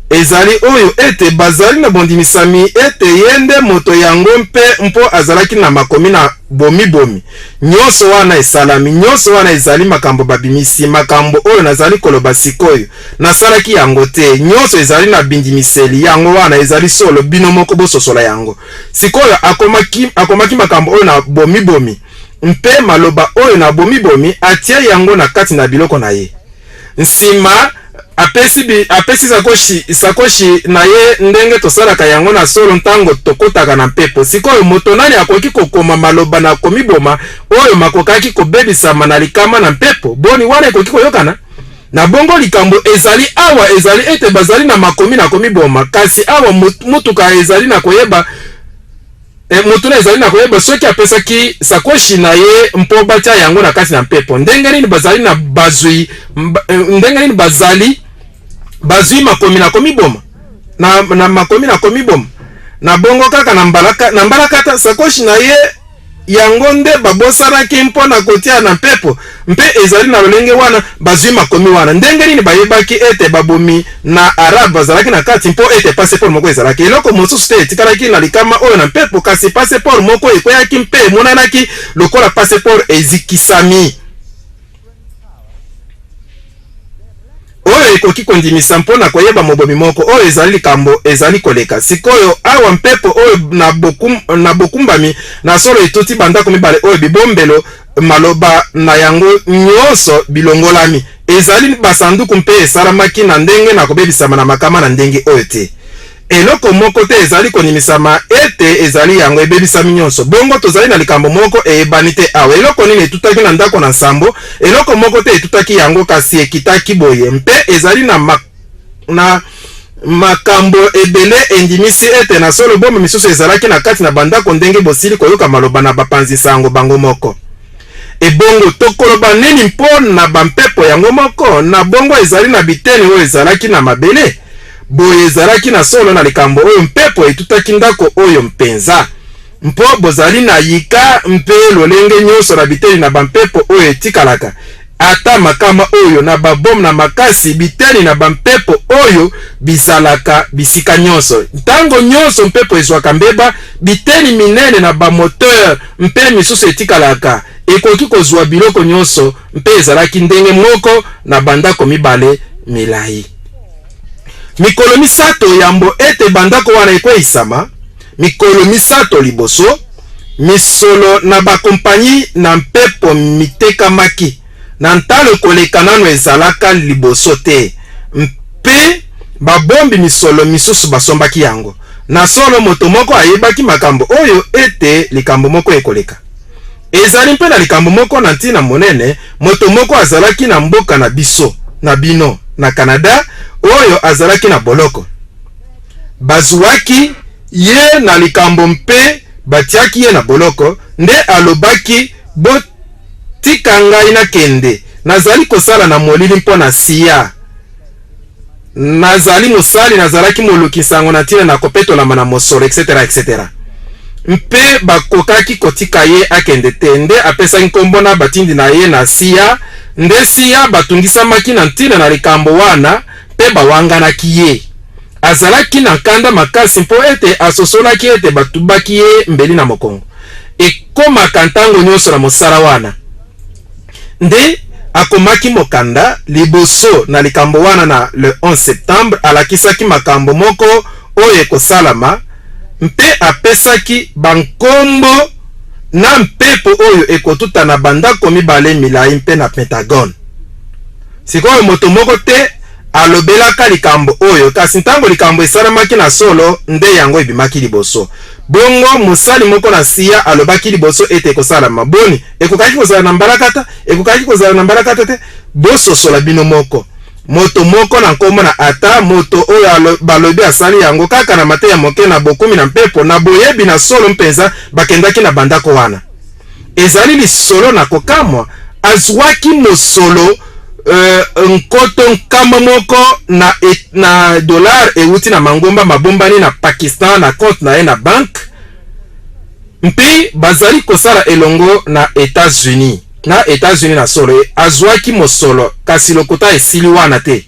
ezali oyo ete bazali na bondimisami ete ye nde moto yango mpe mpo azalaki na makomi na bomibomi. Nyonso wana esalami. Nyonso wana ezali makambo babimisi, makambo oyo nazali koloba sikoyo. Nasalaki yango te. Nyonso ezali na bindimiseli. Yango wana ezali solo, bino moko bososola yango. Sikoyo akomaki, akomaki makambo oyo na bomibomi. Mpe maloba oyo na bomibomi, atie yango na kati na biloko na ye. Nsima. Apesi, bi, apesi sakoshi, sakoshi na ye ndenge tosalaka yango na solo ntango tokotaka na mpepo. Sikoyo, moto nani akoki kokoma maloba na komiboma oyo makokaki kobebisama na likama na mpepo? Boni, wana ekoki koyokana? Na bongo likambo ezali awa ezali ete bazali na makomi na komiboma, kasi awa motuka ezali na koyeba E, motuna ezali na koyeba soki apesaki sakoshi na ye mpo batia yango na kati na mpepo. Ndenge nini bazali na bazwi, ndenge nini bazali bazwi makomi na komiboma na, na makomi na komiboma na bongo kaka na mbalaka, na mbalakata sakoshi na ye Yango nde babosanaki mpo na kotia na mpepo, mpe ezali na lolenge wana bazwi makomi wana. Ndenge nini bayebaki ete babomi na Arabe bazalaki na kati? Mpo ete passeport moko ezalaki. Eloko mosusu te etikalaki na likama oyo na mpepo, kasi passeport moko ekweyaki mpe emonanaki lokola passeport ezikisami. Oyo ekoki kondimisa mpo na koyeba mobomi moko. Oyo ezali likambo ezali koleka sikoyo awa. Mpepo oyo na, bokum, na bokumbami na solo etuti bandako mibale oyo bibombelo maloba na yango nyonso bilongolami. Ezali basanduku mpe esalamaki na ndenge na kobebisama na makama na ndenge oyo te. Eloko moko te ezali kondimisama ete ezali yango ebebisami nyonso. Bongo tozali na likambo moko eyebani te awa. Eloko nini etutaki na ndako na nsambo? Eloko moko te etutaki yango, kasi ekitaki boye. Mpe ezali na, ma, na makambo ebele endimisi ete na solo bombe misusu ezalaki na kati na bandako, ndenge bosili koyoka maloba na bapanzi nsango bango moko. Ebongo tokoloba nini mpo na bampepo yango moko? Na bongo ezali na biteni oyo ezalaki na mabele? Boye ezalaki na solo na likambo oyo mpepo etutaki ndako oyo mpenza, mpo bozali na yika mpe lolenge nyonso na biteni na bampepo oyo etikalaka, ata makama oyo na babome na makasi, biteni na bampepo oyo bizalaka bisika nyonso. Ntango nyonso mpepo ezwaka mbeba, biteni minene na bamoteur mpe misusu etikalaka, ekoki kozwa biloko nyonso, mpe ezalaki ndenge moko na bandako mibale milai. Mikolo misato yambo ete bandako wana ekweisama, mikolo misato liboso, misolo na bakompanyi na mpepo mitekamaki na ntalo koleka nano ezalaka liboso te, mpe babombi misolo misusu basombaki yango. Na solo, moto moko ayebaki makambo oyo ete likambo moko ekoleka. Ezali mpe na likambo moko na ntina monene, moto moko azalaki na mboka na biso, na bino, na Canada, oyo azalaki na boloko. Bazuaki ye na likambo mpe batiaki ye na boloko, nde alobaki, Botika ngai nakende, nazali kosala na molili mpo na cia. Nazali mosali, nazalaki moluki nsango na ntina na kopetolama na mosolo, etc. etc. Mpe bakokaki kotika ye akende te, nde apesaki nkombo na batindi na ye na cia, nde cia batungisamaki na ntina na likambo wana mpe bawanganaki ye. Azalaki na nkanda makasi mpo ete asosolaki ete batubaki ye mbeli na mokongo. Ekomaka ntango nyonso na mosala wana. Nde akomaki mokanda liboso na likambo wana na le 11 septembre, alakisaki makambo moko oyo ekosalama mpe apesaki bankombo na mpepo oyo ekotuta na bandako mibale milai mpe na Pentagone. Sikoyo moto moko te alobelaka likambo oyo, kasi ntango likambo esalamaki na solo, nde yango ebimaki liboso. Bongo mosali moko na cia alobaki liboso ete ekosalama. Boni, ekokaki kozala na mbalakata? Ekokaki kozala na mbalakata te? Bososola bino moko. Moto moko na nkombo na ata moto oyo balobi asali yango kaka na mateya moke na bokomi na mpepo na boyebi na solo mpenza bakendaki na bandako wana. Ezali lisolo na kokamwa. Azwaki mosolo uh, nkoto 100 na, e, na dollar euti na mangomba mabombani na Pakistan na compte na ye na banque, mpe bazali kosala elongo na Etats-Unis. Na Etats-Unis na solo azwaki mosolo, kasi lokuta esili wana te.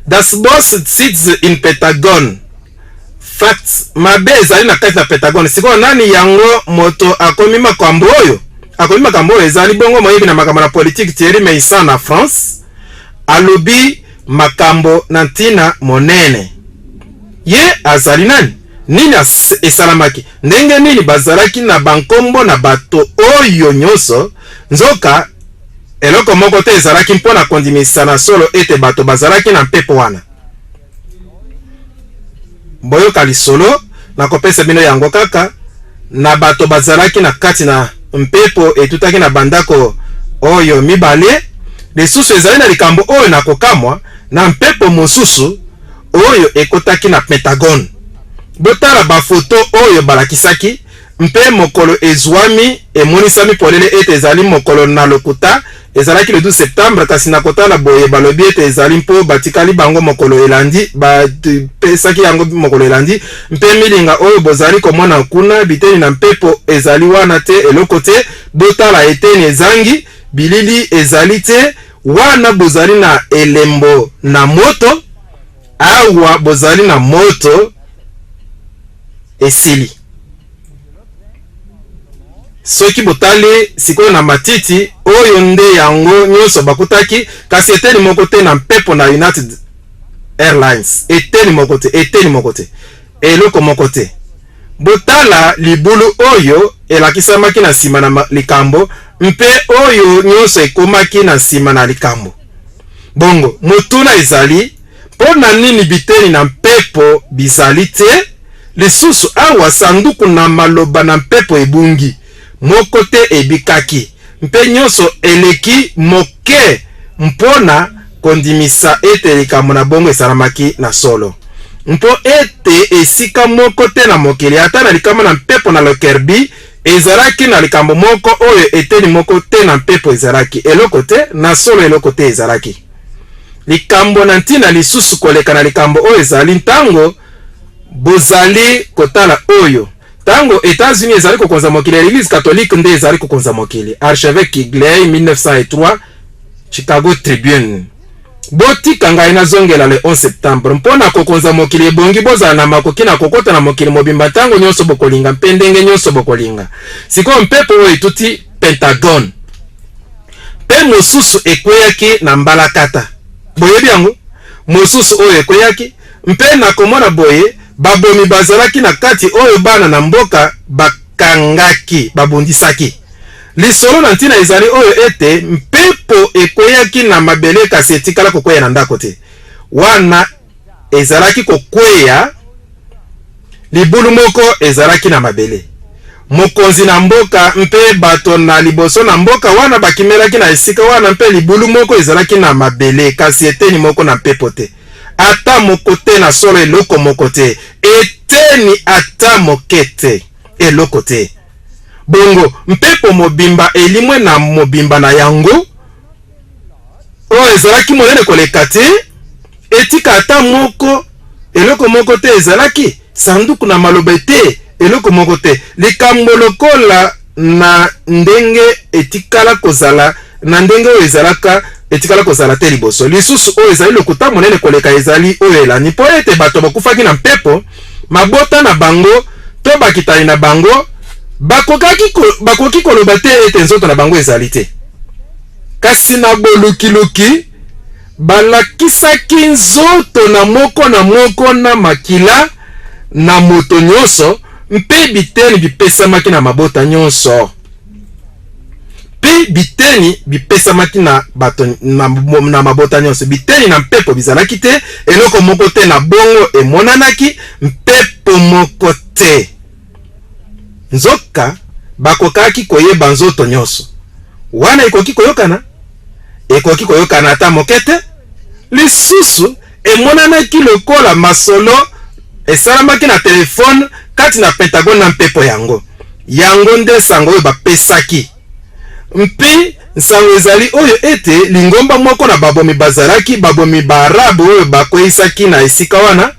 Das Boss sits in Pentagon. Facts mabe ezali na kati na Pentagone. Sikoyo nani yango moto akomi makambo oyo? Akomi makambo oyo ezali bongo moyebi na makambo na politiki Thierry Meyssan na France alobi makambo na ntina monene. Ye azali nani? Nini esalamaki? Ndenge nini bazalaki na bankombo na bato oyo nyonso? Nzoka Eloko moko te ezalaki mpo na kondimisa na solo ete bato bazalaki na mpepo wana. Boyoka lisolo, nakopesa bino yango kaka, na bato bazalaki na kati na mpepo etutaki na bandako oyo mibale. Lisusu ezali na likambo oyo na kokamwa na mpepo mosusu oyo ekotaki na Pentagone. Botala bafoto oyo balakisaki, mpe mokolo ezwami emonisami polele ete ezali mokolo na lokuta. Ezalaki le 12 septembre, kasi na kotala boye balobi ete ezali mpo batikali bango mokolo elandi, bapesaki yango mokolo elandi. Mpe milinga oyo bozali komona kuna, biteni na mpepo ezali wana te, eloko te. Botala eteni ezangi, bilili ezali te. Wana bozali na elembo na moto, awa bozali na moto esili. Soki botali sikoyo na matiti oyo nde yango nyonso bakutaki, kasi eteni moko te na mpepo na United Airlines, eteni moko te, eteni moko te, eloko moko te. Botala libulu oyo elakisamaki na nsima na likambo mpe oyo nyonso ekomaki na nsima na likambo. Bongo motuna ezali, mpo na nini biteni na mpepo bizali te? Lisusu, awa sanduku na maloba na mpepo ebungi, moko te ebikaki, mpe nyonso eleki moke mpo na kondimisa ete likambo na bongo esalamaki na solo. Mpo ete esika moko te na mokili, ata na likama na mpepo na Lockerbie, ezalaki na likambo moko oyo eteni moko te na mpepo ezalaki. Eloko te, na solo eloko te ezalaki. Likambo na ntina lisusu koleka na likambo oyo ezali ntango bozali kotala oyo. Ntango Etats-Unis ezali kokonza mokili, Eglise Katolike nde ezali kokonza mokili. Archevêque Kigley, 1903, Chicago Tribune. Botika ngai nazongela le 11 septembre. Mpo na kokonza mokili ebongi bozala na makoki na kokota na mokili mobimba ntango nyonso bokolinga mpe ndenge nyonso bokolinga. Sikoyo mpepo oyo etuti Pentagone mpe mosusu ekweyaki na mbalakata. Boyebi yango? Mosusu oyo ekweyaki mpe na komona boye babomi bazalaki na kati oyo bana na mboka bakangaki, babundisaki. Lisolo na ntina ezali oyo ete mpepo ekweyaki na mabele kasi etikala kokweya na ndako te. Wana ezalaki kokweya, libulu moko ezalaki na mabele. Mokonzi na mboka mpe bato na liboso na mboka wana bakimelaki na esika wana, mpe libulu moko ezalaki na mabele, kasi eteni moko na mpepo te. Ata moko te, na solo eloko moko te, eteni ata moke te, eloko te. Bongo mpepo mobimba elimwe na mobimba na yango, oyo ezalaki monene koleka te, etika ata moko, eloko moko te ezalaki, sanduku na maloba ete eloko moko te. Likambo lokola na ndenge etikala kozala na ndenge oyo ezalaka etikala kozala te liboso. Lisusu, oyo ezali lokuta monene koleka ezali oyo elandi, mpo ete bato bakufaki na mpepo, mabota na bango to bakitani na bango bakokaki bakoki koloba te ete nzoto na bango ezali te. Kasi na bolukiluki, balakisaki nzoto na moko na moko na makila na moto nyonso, mpe biteni bipesamaki na mabota nyonso. Mpe biteni bipesamaki na bato na, na mabota nyonso. Biteni na mpepo bizalaki te, eloko moko te na bongo emonanaki, mpepo moko te. Nzoka bakokaki koyeba nzoto nyonso. Wana ekoki koyokana? Ekoki koyokana ata moke te. Lisusu, emonanaki lokola masolo esalamaki na telefone kati na Pentagone na mpepo yango. Yango nde nsango oyo bapesaki. Mpe nsango ezali oyo ete lingomba moko na babomi bazalaki babomi Baarabe oyo bakweisaki na esika wana,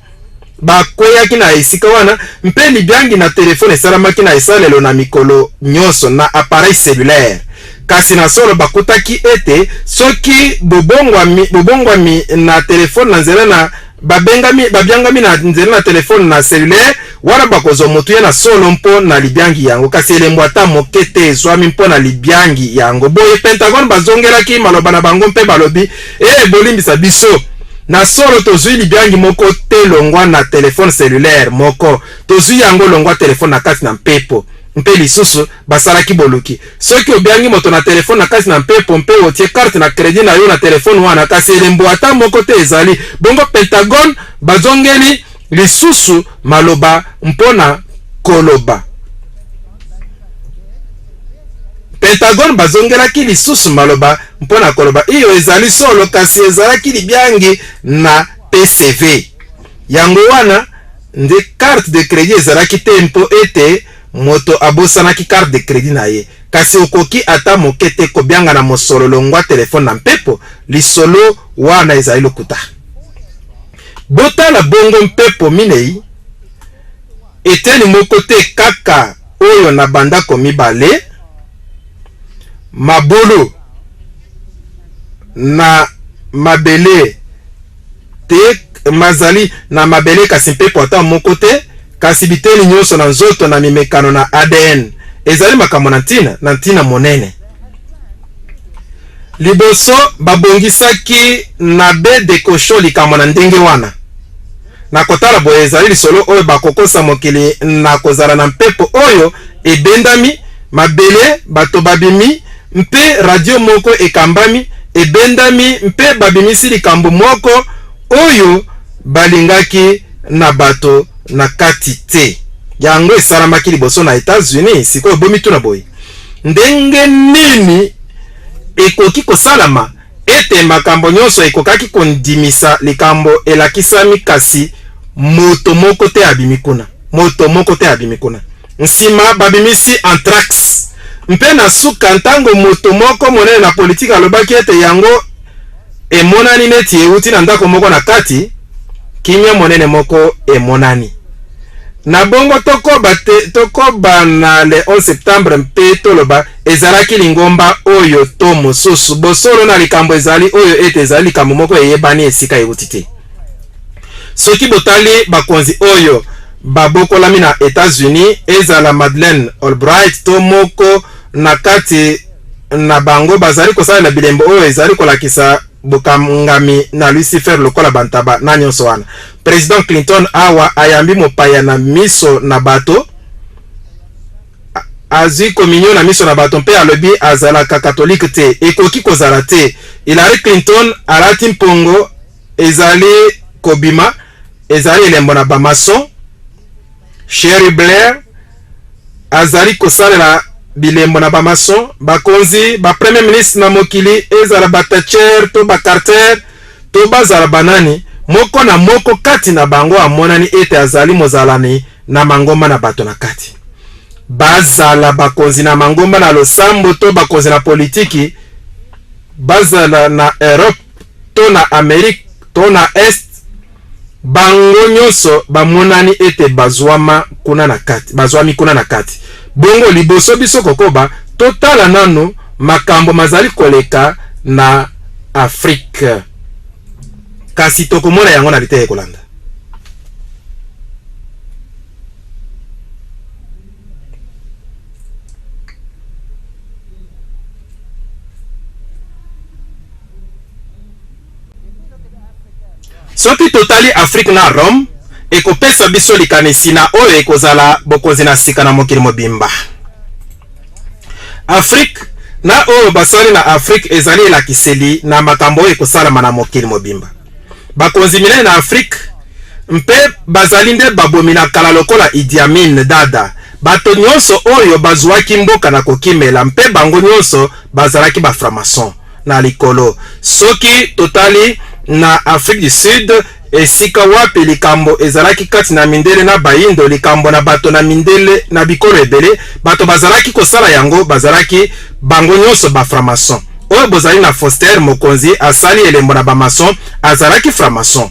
bakweyaki na esika wana, mpe libiangi na telefone esalamaki na esalelo na mikolo nyonso na appareil cellulaire. Kasi na solo bakutaki ete soki bobongwami, bobongwami na telefone na nzela na babengami, babiangami na nzela na telefone na cellulaire wana bakozwa motuya na solo mpo na libiangi yango, kasi elembo ata moke te ezwami mpo na libiangi yango. Boye Pentagone bazongelaki maloba na bango mpe balobi, Ee, bolimbisa biso, na solo tozwi libiangi moko te longwa na telefone cellulaire moko, tozwi yango longwa telefone na kati na mpepo. Mpe lisusu basalaki boluki. Soki obiangi moto na telefone na kati na mpepo mpe otie carte na credit na yo na telefone wana, kasi elembo ata moko te ezali. Bongo Pentagone bazongeli lisusu maloba mpo na koloba. Pentagone bazongelaki lisusu maloba mpo na koloba, Iyo, ezali solo, kasi ezalaki libiangi na PCV. Yango wana nde carte de credit ezalaki te mpo ete moto abosanaki carte de credit na ye. Kasi okoki ata moke te kobianga na mosolo longwa telefone na mpepo. Lisolo wana ezali lokuta. Botala bongo mpepo minei, eteni moko te kaka oyo na bandako mibale, mabulu na mabele te mazali na mabele kasi mpepo ata moko te, kasi biteni nyonso na nzoto na mimekano na ADN ezali makambo na ntina na ntina monene. Liboso babongisaki na baie de cochon likambo na ndenge wana. Na kotala boye ezali lisolo oyo bakokosa mokili na kozala na mpepo oyo ebendami, mabele, bato babimi, mpe radio moko ekambami, ebendami mpe babimisi likambo moko oyo balingaki na bato na kati te. Yango esalamaki liboso na Etats-Unis. Sikoyo bomituna boye, ndenge nini ekoki kosalama ete makambo nyonso ekokaki kondimisa likambo elakisami kasi moto moko te abimi kuna? Moto moko te abimi kuna. Nsima babimisi anthrax. Mpe na suka, ntango moto moko monene na politiki alobaki ete yango emonani neti euti na ndako moko na kati, kimia monene moko emonani. Na bongo tokoba te, tokoba na le 11 septembre mpe toloba ezalaki lingomba oyo to mosusu. Bosolo na likambo ezali oyo ete ezali likambo moko eyebani esika euti te. Soki botali bakonzi oyo babokolami na Etats-Unis, ezala Madeleine Albright to moko na kati na bango, bazali kosalela bilembo oyo ezali kolakisa bokangami na Lucifer lokola bantaba na nyonso wana. President Clinton awa ayambi mopaya na miso na bato, azwi kominio na miso na bato mpe alobi azalaka katolike te. Ekoki kozala te. Hillary Clinton alati mpongo ezali kobima, ezali elembo na bamason. Sherry Blair azali kosalela bilembo na bamason. Bakonzi, ba premier ministre na mokili, ezala ba Thatcher to ba Carter to bazala banani, moko na moko kati na bango amonani ete azali mozalani na mangomba na bato na kati. Bazala bakonzi na mangomba na losambo to bakonzi na politiki, bazala na Europe to na Amerique to na Est, bango nyonso bamonani ete bazwama kuna na kati, bazwami kuna na kati. Bongo liboso biso kokoba, totala nanu makambo mazali koleka na Afrique. Kasi tokomona yango na liteya ekolanda. Soki totali Afrique na Rome, ekopesa biso likanisi na oyo ekozala bokonzi na sika na mokili mobimba. Afrique na oyo basali na Afrique ezali elakiseli na makambo oyo ekosalama na mokili mobimba. Bakonzi minene na Afrique mpe bazali nde babomi na kala lokola Idi Amin Dada. Bato nyonso oyo bazuaki mboka na kokimela mpe bango nyonso bazalaki ba franc-maçon. Na likolo. Soki totali na Afrique du Sud, esika wapi likambo ezalaki kati na mindele na bayindo, likambo na bato na mindele na bikolo ebele, bato bazalaki kosala yango bazalaki bango nyonso ba franc-maçon. Oyo bozali na Foster, mokonzi asali elembo na ba maçon, azalaki franc-maçon.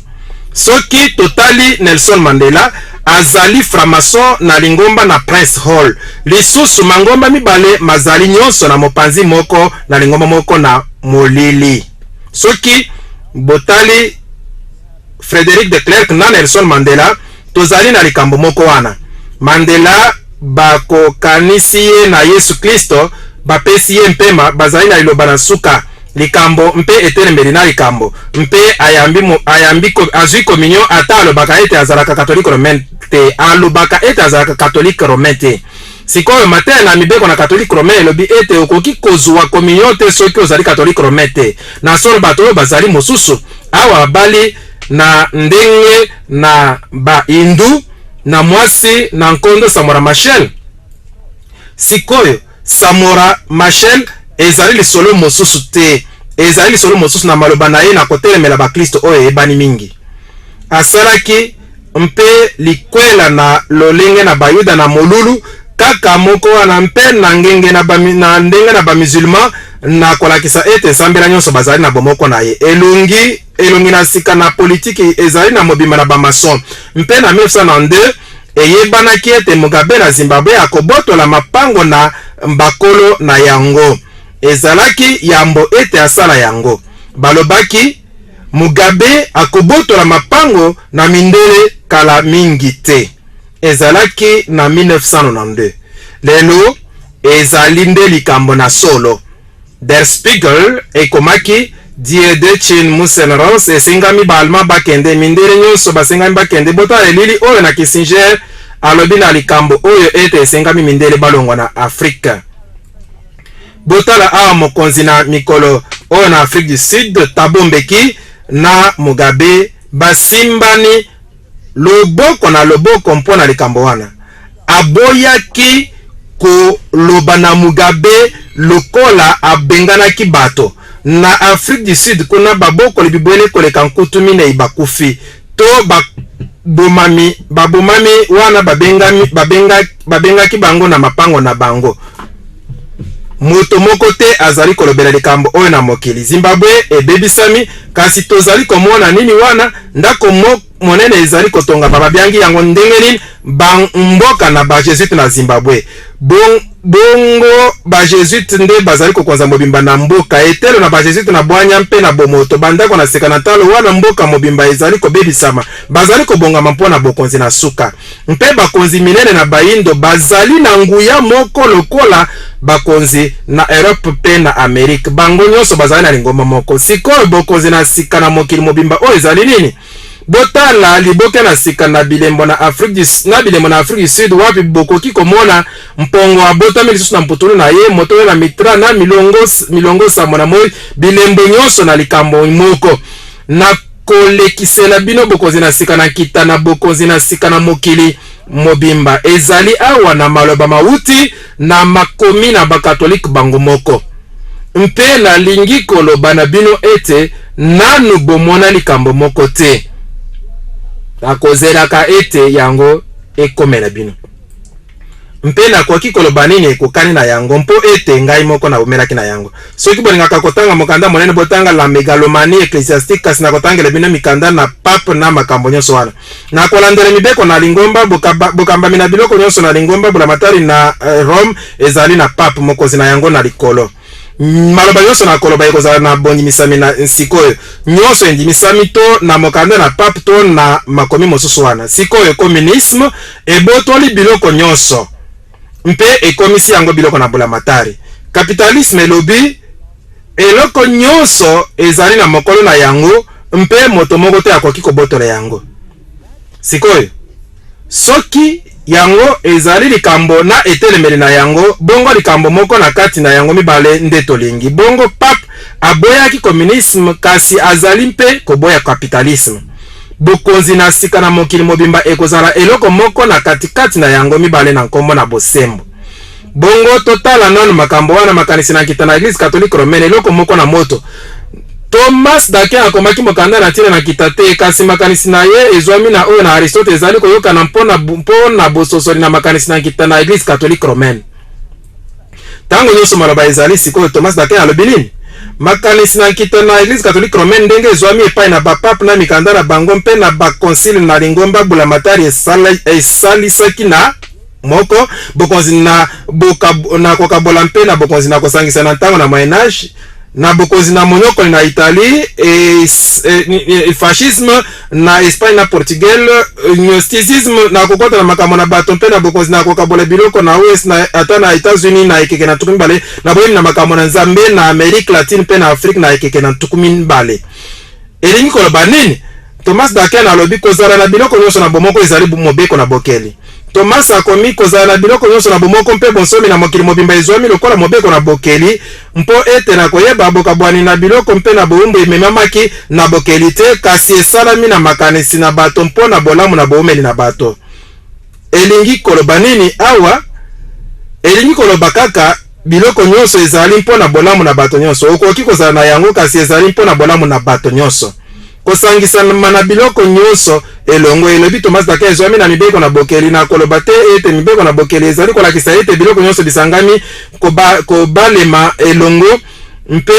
Soki totali Nelson Mandela, azali franc-maçon na lingomba na Prince Hall. Lisusu, mangomba mibale mazali nyonso na mopanzi moko na lingomba moko na molili. Soki botali Frederick de Klerk na Nelson Mandela, tozali na likambo moko wana. Mandela bakokanisi ye na Yesu Klisto, bapesi ye mpema, bazali na liloba na nsuka. Likambo mpe etelemeli na likambo, mpe ayambi, ayambi, azwi kominio, ata alobaka ete azalaka Katolike Romain te, alobaka ete azalaka Katolike Romain te. Sikoyo, mateya na mibeko na Catholique Romain elobi ete okoki kozua communion te soki ozali Catholique Romain te. Na solo, bato oyo bazali mosusu awa babali na ndenge na ba Hindu na mwasi na nkondo Samora Machel. Sikoyo, Samora Machel ezali lisolo mosusu te, ezali lisolo mosusu na maloba na ye na kotelemela baklisto oyo eyebani mingi. Asalaki mpe likwela na lolenge na Bayuda na molulu kaka moko wana mpe na ngenge na, ba, na ndenge na bamusulman na kolakisa ete nsambela nyonso bazali na bomoko na ye. Elongi elongi na sika na politiki ezali na mobimba na bamason. Mpe na 1992 eyebanaki ete Mugabe na Zimbabwe akobotola mapango na bakolo na yango. Ezalaki yambo ete asala yango. Balobaki Mugabe akobotola mapango na mindele kala mingi te. Ezalaki na 1992. Lelo ezali nde likambo na solo. Der Spiegel ekomaki, Die Deutschen müssen raus, esengami ba Allemands bakende, mindele nyonso basengami bakende. Botala elili oyo na Kissinger alobi na likambo oyo ete esengami mindele balongwa na Afrique. Botala awa mokonzi na mikolo oyo na Afrique du Sud, Thabo Mbeki na Mugabe basimbani loboko na loboko mpo na likambo wana. Aboyaki koloba na Mugabe lokola abenganaki bato. Na Afrique du Sud kuna babokoli bibwele koleka 40 bakufi to babomami, babomami wana babengami, babenga, babengaki bango na mapango na bango. Moto moko te azali kolobela likambo oyo na mokili. Zimbabwe ebebisami, kasi tozali komona nini wana? Ndako mo, monene ezali kotongama, babiangi yango ndenge nini? Ba mboka na ba Jesuite na Zimbabwe. Bon, bongo ba Jesuite nde bazali kokonza mobimba na mboka. Etelo na ba Jesuite na bwanya mpe na bomoto, bandako na sika na ntalo wana mboka mobimba ezali kobebisama. Bazali kobongama mpo na bokonzi na suka. Mpe bakonzi minene na Bayindo bazali na nguya moko lokola bakonzi na Europe mpe na Amerique. Bango nyonso bazali na lingomba moko. Sikoyo bokonzi na sika na mokili mobimba oyo ezali nini? Botala liboke na sika na bilembo na Afrique du, na bilembo na Afrique du Sud wapi bokoki komona mpongo abotami lisusu na mputulu na ye, motole na mitra na milongo, milongo sambo na moi, bilembo nyonso na likambo moko. Na kolekisela bino bokonzi na sika na nkita na bokonzi na sika na mokili mobimba. Ezali awa na maloba mawuti na makomi na bakatolike bango moko. Mpe nalingi koloba na bino ete nanu bomona likambo moko te. Nakozelaka ete yango ekomela bino. Mpe nakoki koloba nini ekokani na yango, mpo ete ngai moko naumelaki na yango. Soki bolingaka kotanga mokanda monene, botanga La Megalomanie Ecclesiastique, kasi nakotangela bino mikanda na pape na makambo nyonso wana. Nakolandela mibeko na lingomba, bokambami na biloko nyonso na lingomba, bulamatari na Rome ezali na pape, mokonzi na yango na likolo. Maloba nyonso nakoloba ekozala na bondimisami na sikoyo. Nyonso endimisami to na mokanda na pape to na makomi mosusu wana. Sikoyo, communisme ebotoli biloko nyonso mpe ekomisi yango biloko na bulamatari. Kapitalisme elobi eloko nyonso ezali na mokolo na yango mpe moto moko te akoki kobotola yango. Sikoyo, soki yango ezali likambo na etelemeli na yango, bongo likambo moko na kati na yango mibale nde tolingi. Bongo pape aboyaki communisme, kasi azali mpe koboya kapitalisme. Bokonzi na sika na mokili mobimba ekozala eloko moko na katikati na yango mibale na nkombo na bosembo. Bongo totala nanu makambo wana, makanisi na nkita na Eglise Catholique Romaine, eloko moko na moto. Thomas d'Aquin akomaki mokanda na ntina na nkita te, kasi makanisi na ye ezwami na oyo na Aristote ezali koyokana mpo na, mpo na bososoli na makanisi na nkita na Eglise Catholique Romaine. Ntango nyonso maloba ezali sikoyo, Thomas d'Aquin alobi nini? Makanisi na nkita na Eglise Catholique Romaine ndenge ezwami epai na bapape na mikanda na bango mpe na baconcile na lingomba bulamatari esalisaki na moko bokonzi na, boka, na kokabola mpe na bokonzi na kosangisa na ntango na Moyen Age, na bokonzi na monyokoli na Italie, e, e, e, fascisme na Espagne na Portugal, gnosticisme na kokota na makambo na bato mpe na bokonzi na kokabola biloko na Ouest na ata na Etats-Unis na ekeke na 20, na boyemi na makambo na Nzambe na Amerique latine mpe na Afrique na ekeke na 20. Elingi koloba nini? Thomas d'Aquin alobi kozala na biloko nyonso na bomoko ezali mobeko na bokeli. Thomas akomi, Kozala na biloko nyonso na bomoko mpe bonsomi na mokili mobimba ezwami lokola mobeko na bokeli, mpo ete na koyeba bokabwani na biloko mpe na bowumbu ememamaki na bokeli te, kasi esalami na makanisi na bato mpo na bolamu na boumeli na bato. Elingi koloba nini awa? Elingi koloba kaka biloko nyonso ezali mpo na bolamu na bato nyonso. Okoki kozala na yango, kasi ezali mpo na bolamu na bato nyonso. Kosangisama na biloko nyonso elongo, elobi Thomas d'Aquin, ezwami na mibeko na bokeli, na koloba te ete mibeko na bokeli ezali kolakisa ete biloko nyonso bisangami koba, kobalema elongo mpe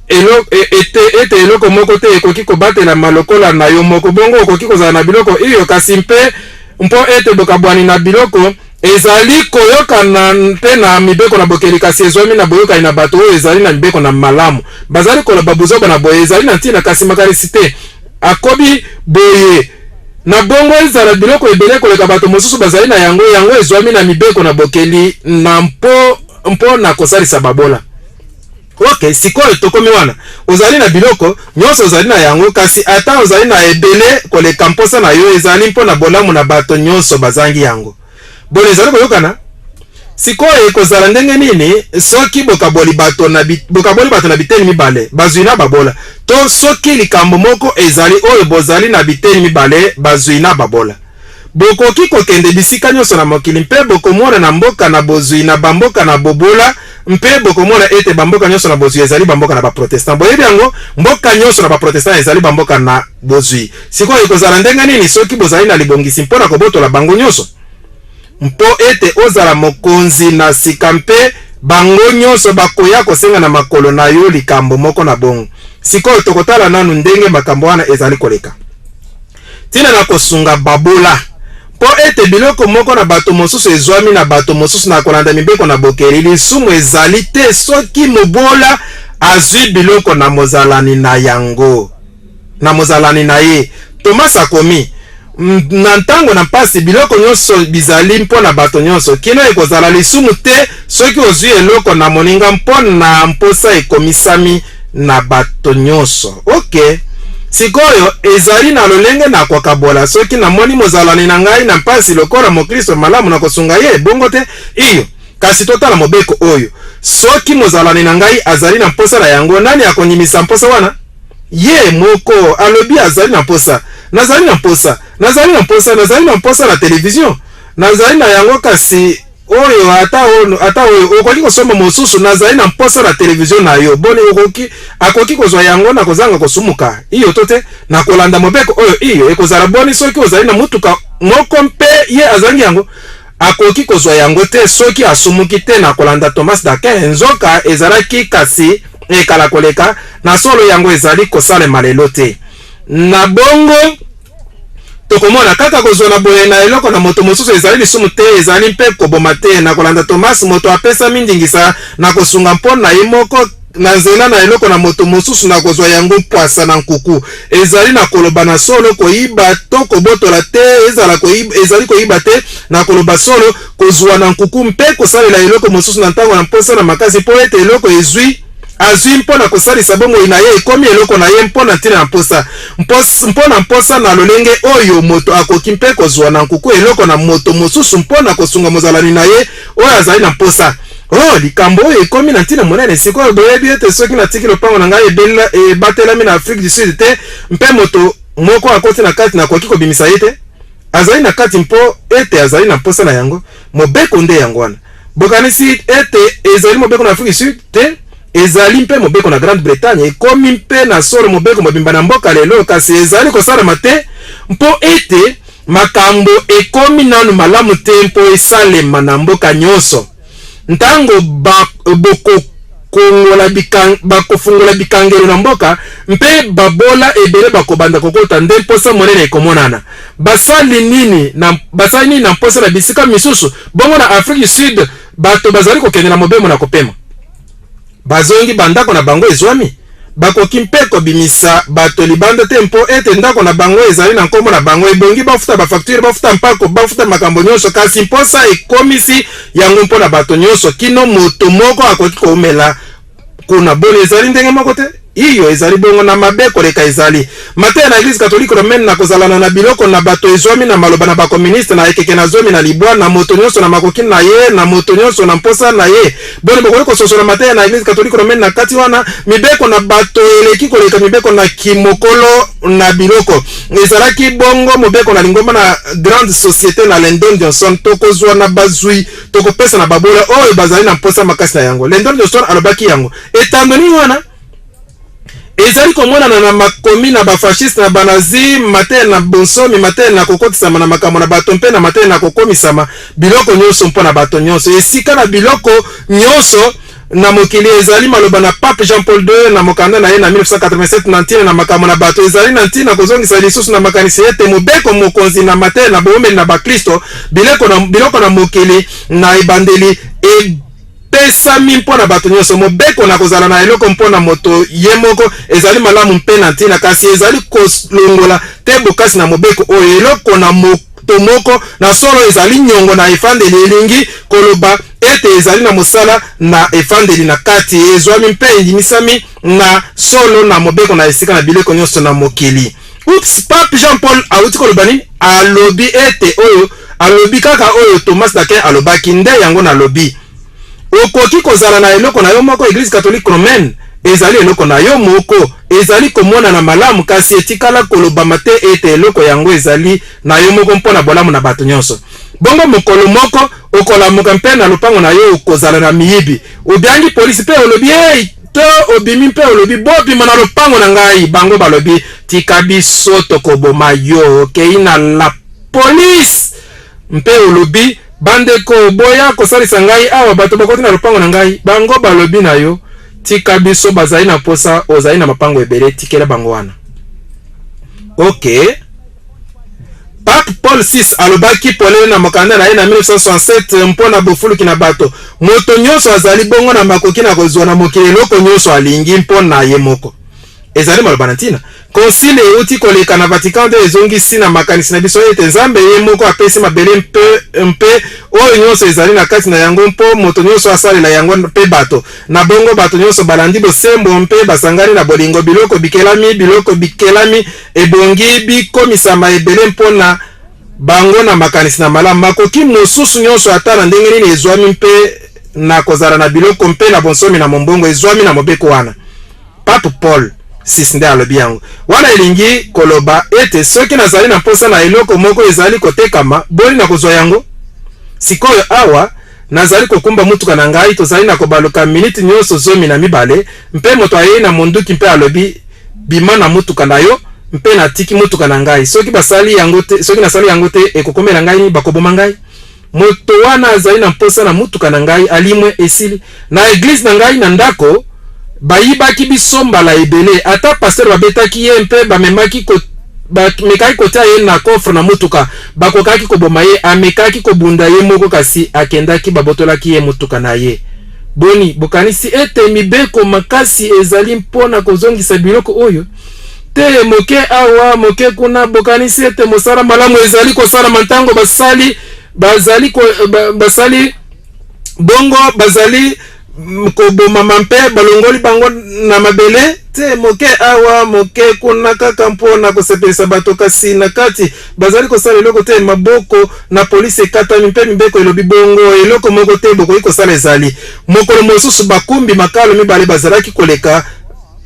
elo, e, ete, ete eloko moko te ekoki kobatelama lokola na yo moko. Bongo okoki kozala na biloko iyo, kasi mpe mpo ete bokabwani na biloko Ezali koyokana te na mibeko na bokeli, kasi ezwami na boyokani na bato oyo ezali na mibeko na malamu. Bazali koloba buzoba na boye ezali na ntina, kasi makanisi te. Akobi boye, Na bongo ezala biloko ebele koleka bato mosusu bazali na yango, yango ezwami na mibeko na bokeli na mpo mpo na kosalisa babola. Ok, sikoyo tokomi wana. Ozali na biloko nyonso, ozali na yango, kasi ata ozali na ebele koleka mposa na yo, ezali mpo na bolamu na bato nyonso bazangi yango. Boni ezali koyokana? Sikoyo ekozala ndenge nini soki bokaboli bato na bokaboli bato na biteni mibale, bazwi na babola, to soki likambo moko ezali oyo bozali na biteni mibale, bazwi na babola? Bokoki kokende bisika nyonso na mokili mpe bokomona na mboka na bozwi na bamboka na bobola, mpe bokomona ete bamboka nyonso na bozwi ezali bamboka na ba-Protestant. Boyebi yango? Mboka nyonso na ba-Protestant ezali bamboka na bozwi. Sikoyo ekozala ndenge nini soki bozali na libongisi mpo na kobotola bango nyonso? Mpo ete ozala mokonzi na sika mpe bango nyonso bakoya kosenga na makolo na yo likambo moko na bongo. Sikoyo tokotala nanu ndenge makambo wana ezali koleka. Ntina na kosunga babola. Mpo ete biloko moko na bato mosusu ezwami na bato mosusu na kolanda mibeko na bokeli, lisumu ezali te soki mobola azwi biloko na mozalani na yango, na mozalani na ye. Thomas akomi, Na ntango na mpasi, biloko nyonso bizali mpo na bato nyonso, kino ekozala lisumu te soki ozwi eloko na moninga mpo na mposa ekomisami na bato nyonso. Ok. Sikoyo, ezali na lolenge na kokabola. Soki namoni mozalani na ngai na mpasi, lokola Moklisto malamu, nakosunga ye, bongo te? Iyo. Kasi totala mobeko oyo. Soki mozalani na ngai azali na mposa na yango, nani akondimisa mposa wana? Ye moko alobi azali na mposa. Nazali na mposa. Nazali na mposa. Nazali na mposa na televizio. Nazali na yango, kasi oyo ata oyo, ata oyo okoki kosomba mosusu. Nazali na mposa na televizio na yo. Boni, okoki, akoki kozwa yango na kozanga kosumuka? Iyo to te? Na kolanda mobeko oyo, iyo. Ekozala boni soki ozali na motuka moko mpe ye azangi yango? Akoki kozwa yango te soki asumuki te na kolanda Thomas d'Aquin. Nzoka ezalaki kasi ekala koleka, na solo yango ezali kosalema lelo te. Na bongo tokomona kaka kozwa na boye na eloko na moto mosusu ezali lisumu te, ezali mpe koboma te. Na kolanda Thomas, moto apesami ndingisa na kosunga mpo na ye moko na nzela na eloko na moto mosusu na kozwa yango pwasa na nkuku. Ezali na koloba na solo koyiba to kobotola te, ezala koyiba, ezali koyiba te na koloba solo, kozwa na nkuku mpe kosalela eloko mosusu na ntango na mposa na makasi mpo ete eloko ezwi azwi mpo na kosalisa bomoi na ye ekomi eloko na ye mpo na ntina na mposa. Mpo na mposa na lolenge oyo moto akoki mpe kozwa na nkuku eloko na moto mosusu mpo na kosunga mozalani na ye oyo azali na mposa. Oh, likambo oyo ekomi na ntina monene sikoyo. Boyebi ete soki natiki lopango na ngai ebatelami na Afrique du Sud te mpe moto moko akoti na kati, nakoki kobimisa ye te? Azali na kati mpo ete azali na mposa na yango. Mobeko nde yango wana. Bokanisi ete ezali mobeko na Afrique du Sud te? Ezali mpe mobeko na Grande-Bretagne. Ekomi mpe na solo mobeko mobimba na mboka lelo, kasi ezali kosalema te mpo ete makambo ekomi nanu malamu te mpo esalema na mboka nyonso. Ntango ba, bokokongola bikang, bakofungola bikangelo na mboka mpe babola ebele bakobanda kokota, nde mposa monene ekomonana. Basali nini na, basali nini na mposa na bisika misusu? Bongo na Afrique du Sud, bato bazali kokende na mobembo na kopema. Bazongi bandako na bango ezwami. Bakoki mpe kobimisa bato libanda te mpo ete ndako na bango ezali na nkombo na bango. Ebongi bafuta ba-facture, bafuta mpako, bafuta makambo nyonso, kasi mposa ekomisi yango mpo na bato nyonso kino moto moko akoki koumela kuna. Boni, ezali ndenge moko te? Iyo, ezali bongo na mabe koleka ezali. Mateya na Eglise Catholique Romaine na kozalana na biloko na bato ezwami na maloba na bakomuniste na ekeke na 19, na moto nyonso na makoki na ye, na moto nyonso na mposa na ye. Boni bokoki kososola mateya na Eglise Catholique Romaine na kati wana? Mibeko na bato eleki koleka mibeko na kimokolo na biloko. Ezalaki bongo mobeko na lingomba na Grande Societe na Lyndon Johnson, tokozwa na bazwi, tokopesa na babola oyo bazali na mposa makasi na yango. Lyndon Johnson alobaki yango. Etando nini wana? Ezali komonana na makomi na bafasciste na banazi, mateya na bonsomi, mateya na kokotisama na makambo na bato mpe na mateya na kokomisama biloko nyonso mpo na bato nyonso. Esika na biloko nyonso na mokili ezali maloba na Pape Jean Paul II na mokanda na ye na 1987 na ntina na makambo na bato. Ezali na ntina kozongisa lisusu na makanisi ete mobeko mokonzi na mateya na boumeli na baklisto, biloko na mokili na ebandeli e epesami mpo na bato nyonso. Mobeko na kozala na eloko mpo na moto ye moko ezali malamu mpe na ntina, kasi ezali kolongola te bokasi na mobeko oyo eloko na moto moko na solo ezali nyongo na efandeli, elingi koloba ete ezali na mosala na efandeli na kati, ezwami mpe endimisami na solo na mobeko na esika na bileko nyonso na mokili. Oups, Pape Jean Paul awuti koloba nini? Alobi ete oyo alobi kaka oyo Thomas d'Aquin alobaki, nde yango nalobi. Okoki kozala na eloko na yo moko, Eglise Catholique Romaine ezali eloko na yo moko, ezali komonana malamu, kasi etikala kolobama te ete eloko yango ezali na yo moko mpo na bolamu na bato nyonso. Bongo mokolo moko okolamuka mpe na lopango na yo okozala na miyibi. Obiangi polisi mpe olobi, Hey! To obimi mpe olobi, Bobima na lopango na ngai! Bango balobi, Tika biso tokoboma yo. Okei na la police mpe olobi, Bandeko, boya kosalisa ngai awa, bato bakoti na lopango na ngai. Bango balobi na yo, Tika biso, bazali na mposa, ozali na mapango ebele, tikela bango wana. Ok. Pape Paul VI alobaki polele na mokanda na ye na 1967 mpo na bofuluki na bato, Moto nyonso azali bongo na makoki na kozwa na mokili eloko nyonso alingi mpo na ye moko. Ezali maloba na ntina. Concile euti koleka na Vatican ii ezongisi na makanisi na biso ete Nzambe ye moko apesi mabele mpe mpe oyo nyonso ezali na kati na yango mpo moto nyonso asalela yango mpe bato. Na bongo bato nyonso balandi bosembo mpe basangani na bolingo biloko bikelami, biloko bikelami ebongi bikomisama ebele mpo na bango na makanisi na malamu. Makoki mosusu nyonso ata na ndenge nini ezwami mpe na kozala na biloko mpe na bonsomi na mombongo ezwami na mobeko wana. Pape Paul vi nde alobi yango. Wana elingi koloba ete soki nazali na mposa na eloko moko ezali kotekama, boni nakozwa yango? Sikoyo awa nazali kokumba motuka na ngai, tozali na kobaluka miniti nyonso 12, mpe moto ayei na monduki mpe alobi, Bima na motuka na yo, mpe natiki motuka na ngai. Soki basali yango te, soki nasali yango te, ekokomela ngai nini? Bakoboma ngai. Moto wana azali na mposa na motuka na ngai, alimwe, esili. Na eglise na ngai na ndako, bayibaki biso mbala ebele. Ata pasteur babetaki ye mpe bamemaki ko bamekaki kotia ye na coffre na motuka, bakokaki koboma ye. Amekaki kobunda ye moko, kasi akendaki, babotolaki ye motuka na ye. Boni, bokanisi ete mibeko makasi ezali mpo na kozongisa biloko oyo? Te, moke awa, moke kuna. Bokanisi ete mosala malamu ezali kosalama ntango basali bazali ko, ba, basali bongo bazali kobomama mpe balongoli bango na mabele? Te, moke awa, moke kuna, kaka mpo na kosepelisa bato, kasi na kati bazali kosala eloko te. Maboko na polisi ekatami mpe mibeko elobi bongo, eloko moko te bokoki kosala ezali. Mokolo mosusu bakumbi makalo mibale bazalaki koleka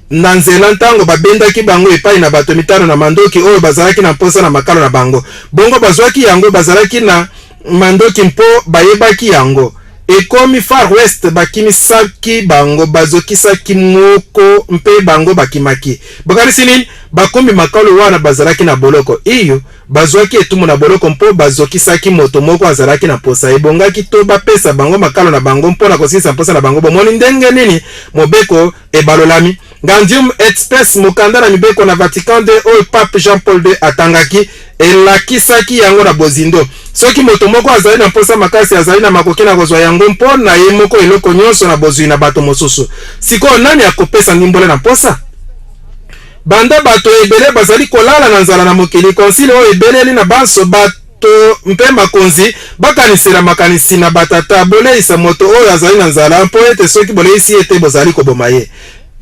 na nzela ntango babendaki bango epai na bato mitano na mandoki oyo bazalaki na mposa na makalo na bango. Bongo bazwaki yango, bazalaki na mandoki mpo bayebaki yango. Ekomi Far West, bakimisaki bango, bazokisaki moko mpe bango bakimaki. Bokanisi nini? Bakumbi makalo wana bazalaki na boloko. Iyo, bazwaki etumbu na boloko mpo bazokisaki moto moko azalaki na mposa. Ebongaki to bapesa bango makalo na bango mpo na kosilisa mposa na bango. Bomoni ndenge nini mobeko ebalolami? Gaudium et Spes, mokanda na mibeko na Vatican ii oyo Pape Jean Paul ii atangaki, elakisaki yango na bozindo. Soki moto moko azali na mposa makasi, azali na makoki na kozwa yango mpo na ye moko eloko nyonso na bozwi na bato mosusu. Sikoyo, nani akopesa ndimbola na mposa? Banda bato ebele bazali kolala na nzala na mokili, concile oyo ebeleli na banso bato mpe makonzi bakanisela makanisi na batata, boleisa moto oyo azali na nzala, mpo ete soki boleisi ye te, bozali koboma ye.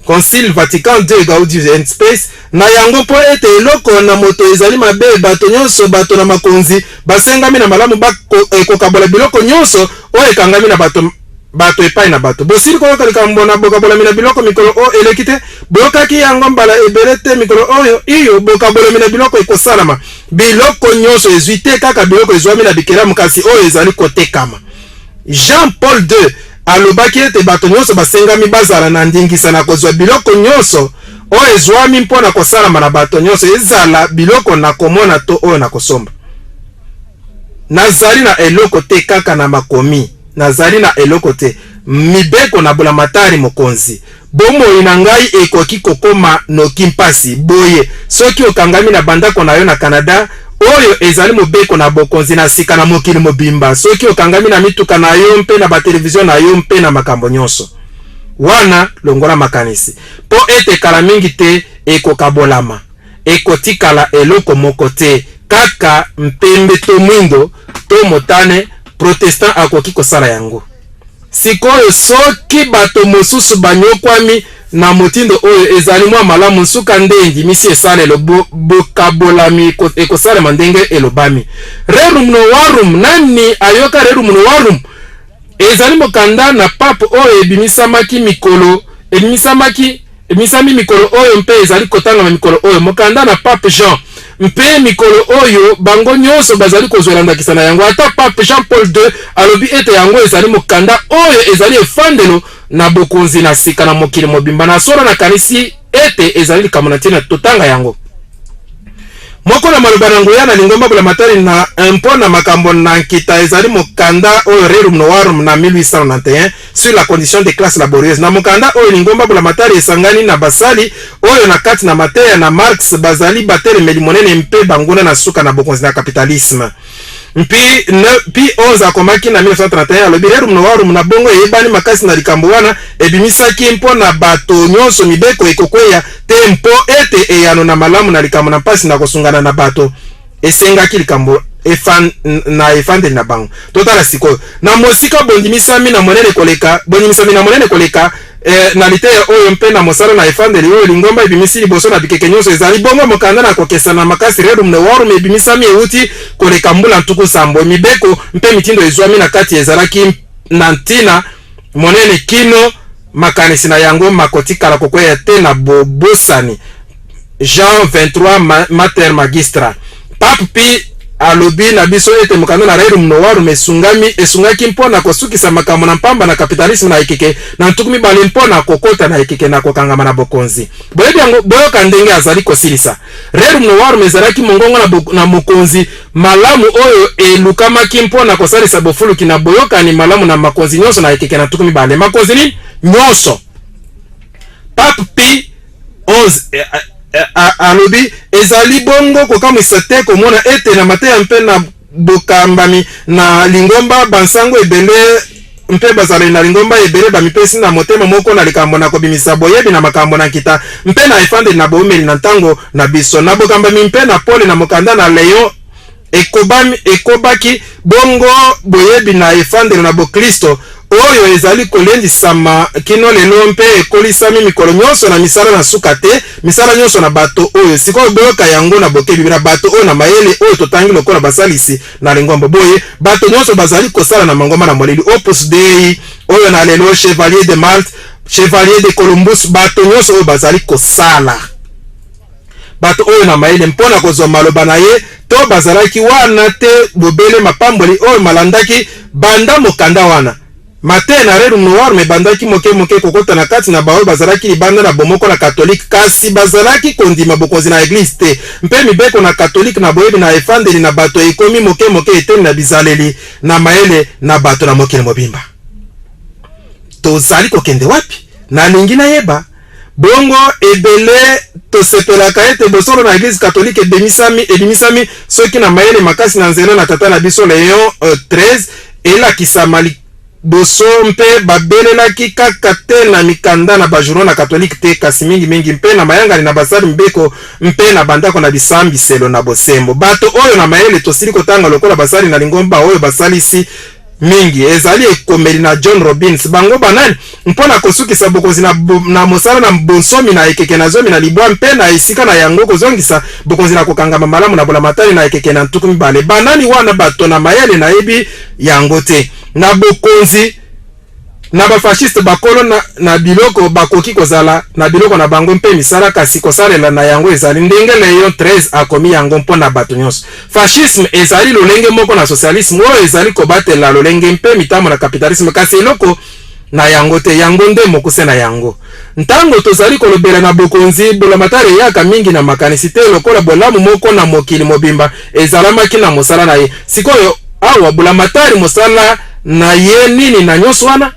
Concile Vatican ii Gaudium et Spes, na yango mpo ete eloko na moto ezali mabe, bato nyonso, bato na makonzi, basengami na malamu kokabola biloko nyonso oyo ekangami na bato bato epai na bato. Bosili koyoka likambo na bokabolami na biloko mikolo oyo eleki te? Boyokaki yango mbala ebele te mikolo oyo? Iyo, bokabolami na biloko ekosalama. Biloko nyonso ezwi te kaka biloko ezwami na bikelamu, kasi oyo ezali kotekama. Jean Paul ii alobaki ete bato nyonso basengami bazala na ndingisa na kozwa biloko nyonso oyo ezwami mpo na kosalama na bato nyonso, ezala biloko na komona to oyo na kosomba. Nazali na eloko te kaka na makomi, nazali na eloko te mibeko na bulamatari mokonzi. Bomoi na ngai ekoki kokoma noki mpasi boye soki okangami na bandako na yo na Canada. Oyo ezali mobeko na bokonzi na sika na mokili mobimba. Soki okangami na mituka na yo mpe na batelevizio na yo mpe na makambo nyonso wana, longola makanisi mpo ete kala mingi te ekokabolama, ekotikala eloko moko te kaka mpembe to mwindo to motane. Protestant akoki kosala yango sikoyo. Soki bato mosusu banyokwami na motindo oyo ezali mwa malamu, nsuka nde endimisi esalelo bokabolami ekosalema ndenge elobami. Rerum Novarum, nani ayoka Rerum Novarum? Ezali mokanda na pape oyo ebimisamaki mikolo ebimisamaki ebimisami mikolo oyo mpe ezali kotangama mikolo oyo, mokanda na Pape Jean. Mpe mikolo oyo bango nyonso bazali kozwela ndakisa na yango. Ata Pape Jean Paul II alobi ete yango ezali mokanda oyo ezali efandelo na bokonzi na sika na mokili mobimba. Na solo, nakanisi ete ezali likambo na ntina totanga yango. Moko na maloba na nguya na lingomba bulamatari na mpo na makambo na nkita ezali mokanda oyo Rerum Novarum na 1891 sur la condition des classes laborieuses. Na mokanda oyo, lingomba bulamatari esangani na basali oyo na kati na mateya na Marx bazali batelemeli monene mpe banguna na suka na bokonzi na capitalisme. Mpi Pie 11 akomaki na 1931, alobi Rerum Novarum na bongo eyebani makasi na likambo wana ebimisaki mpo na bato nyonso mibeko ekokweya te, mpo ete eyano na malamu na likambo na mpasi na kosungana na bato esengaki likambo na efandeli na bango. Totala sikoyo na mosika bondimisami na monene koleka, bondimisami na monene koleka na liteya oyo mpe na mosala na efandeli oyo lingomba ebimisi liboso na bikeke nyonso ezali bongo mokanda na kokesana makasi Rerum Novarum ebimisami euti koleka mbula 70. Mibeko mpe mitindo ezwami na kati ezalaki na ntina monene kino makanisi na yango makotikala kokweya te na bobosani. Jean 23 Mater Magistra, Pape Pie alobi na biso ete mokanda na Rerum Novarum esungami esungaki mpo na kosukisa makambo na mpamba na kapitalisme na ekeke na 20 mpo na kokota na ekeke na kokangama na bokonzi. Boyebi yango, boyoka ndenge azali kosilisa. Rerum Novarum ezalaki mongongo na mokonzi malamu oyo elukamaki mpo na kosalisa bofuluki na boyokani malamu na makonzi nyonso na ekeke na 20. Makonzi nini nyonso? Pape Pie 11 alobi ezali bongo kokamwisa te komona ete na mateya mpe na bokambami na lingomba, bansango ebele mpe bazaleli na lingomba ebele bamipesi na motema moko na likambo na kobimisa boyebi na makambo na nkita mpe na efandeli na boumeli na ntango na biso, na bokambami mpe na pole na mokanda na Leon ekobaki bongo boyebi na efandelo na boklisto oyo ezali kolendisama kino lelo mpe ekolisami mikolo nyonso na misala na suka te, misala nyonso na bato oyo. Sikoyo boyoka yango na bokebi, na bato oyo na mayele oyo totangi lokola basalisi na lingomba. Boye bato nyonso bazali kosala na mangomba na molili, Opus Dei oyo na lelo, Chevalier de Malte, Chevalier de Columbus, bato nyonso oyo bazali kosala, bato oyo na mayele mpo na kozwa maloba na ye to bazalaki wana te, bobele mapamboli oyo malandaki banda mokanda wana. Mateya na Rerum Novarum ebandaki moke moke kokota na kati na baoyo bazalaki libanda na bomoko na katolike kasi bazalaki kondima bokonzi na eglize te, mpe mibeko na katolike na boyebi na efandeli na bato ekomi moke moke eteni na bizaleli na mayele na bato na mokili mobimba. Tozali kokende wapi? Nalingi nayeba. Bongo ebele tosepelaka ete bosolo na eglise katolike ebimisami soki na mayele makasi na nzela na tata na biso Leon 13 elakisama liboso, mpe babelelaki kaka te na mikanda na bajournaux na katolike te, kasi mingimingi mpe na mayangani na basali mibeko mpe na bandako na bisambiselo na bosembo. Bato oyo na mayele tosili kotanga lokola basali na lingomba oyo basalisi mingi. Ezali ekomeli na John Robbins. Bango banani? Mpo na kosukisa bokonzi na, na mosala na bonsomi na ekeke na 19 mpe na esika na yango kozongisa bokonzi na kokangama malamu na bolamatari na ekeke na 20. Banani wana? Bato na mayele nayebi yango te. Na bokonzi na bafasciste, bakolo na biloko bakoki kozala na biloko na bango mpe misala, kasi kosalela na yango ezali ndenge Leon 13 akomi yango mpo na bato nyonso. Fascisme ezali lolenge moko na socialisme oyo ezali kobatela lolenge mpe mitambo na capitalisme, kasi eloko na yango te. Yango nde mokuse na yango. Ntango tozali kolobela na bokonzi, bolamatari eyaka mingi na makanisi te lokola bolamu moko na mokili mobimba ezalamaki na mosala na ye. Sikoyo awa bolamatari mosala na ye nini na nyonso wana?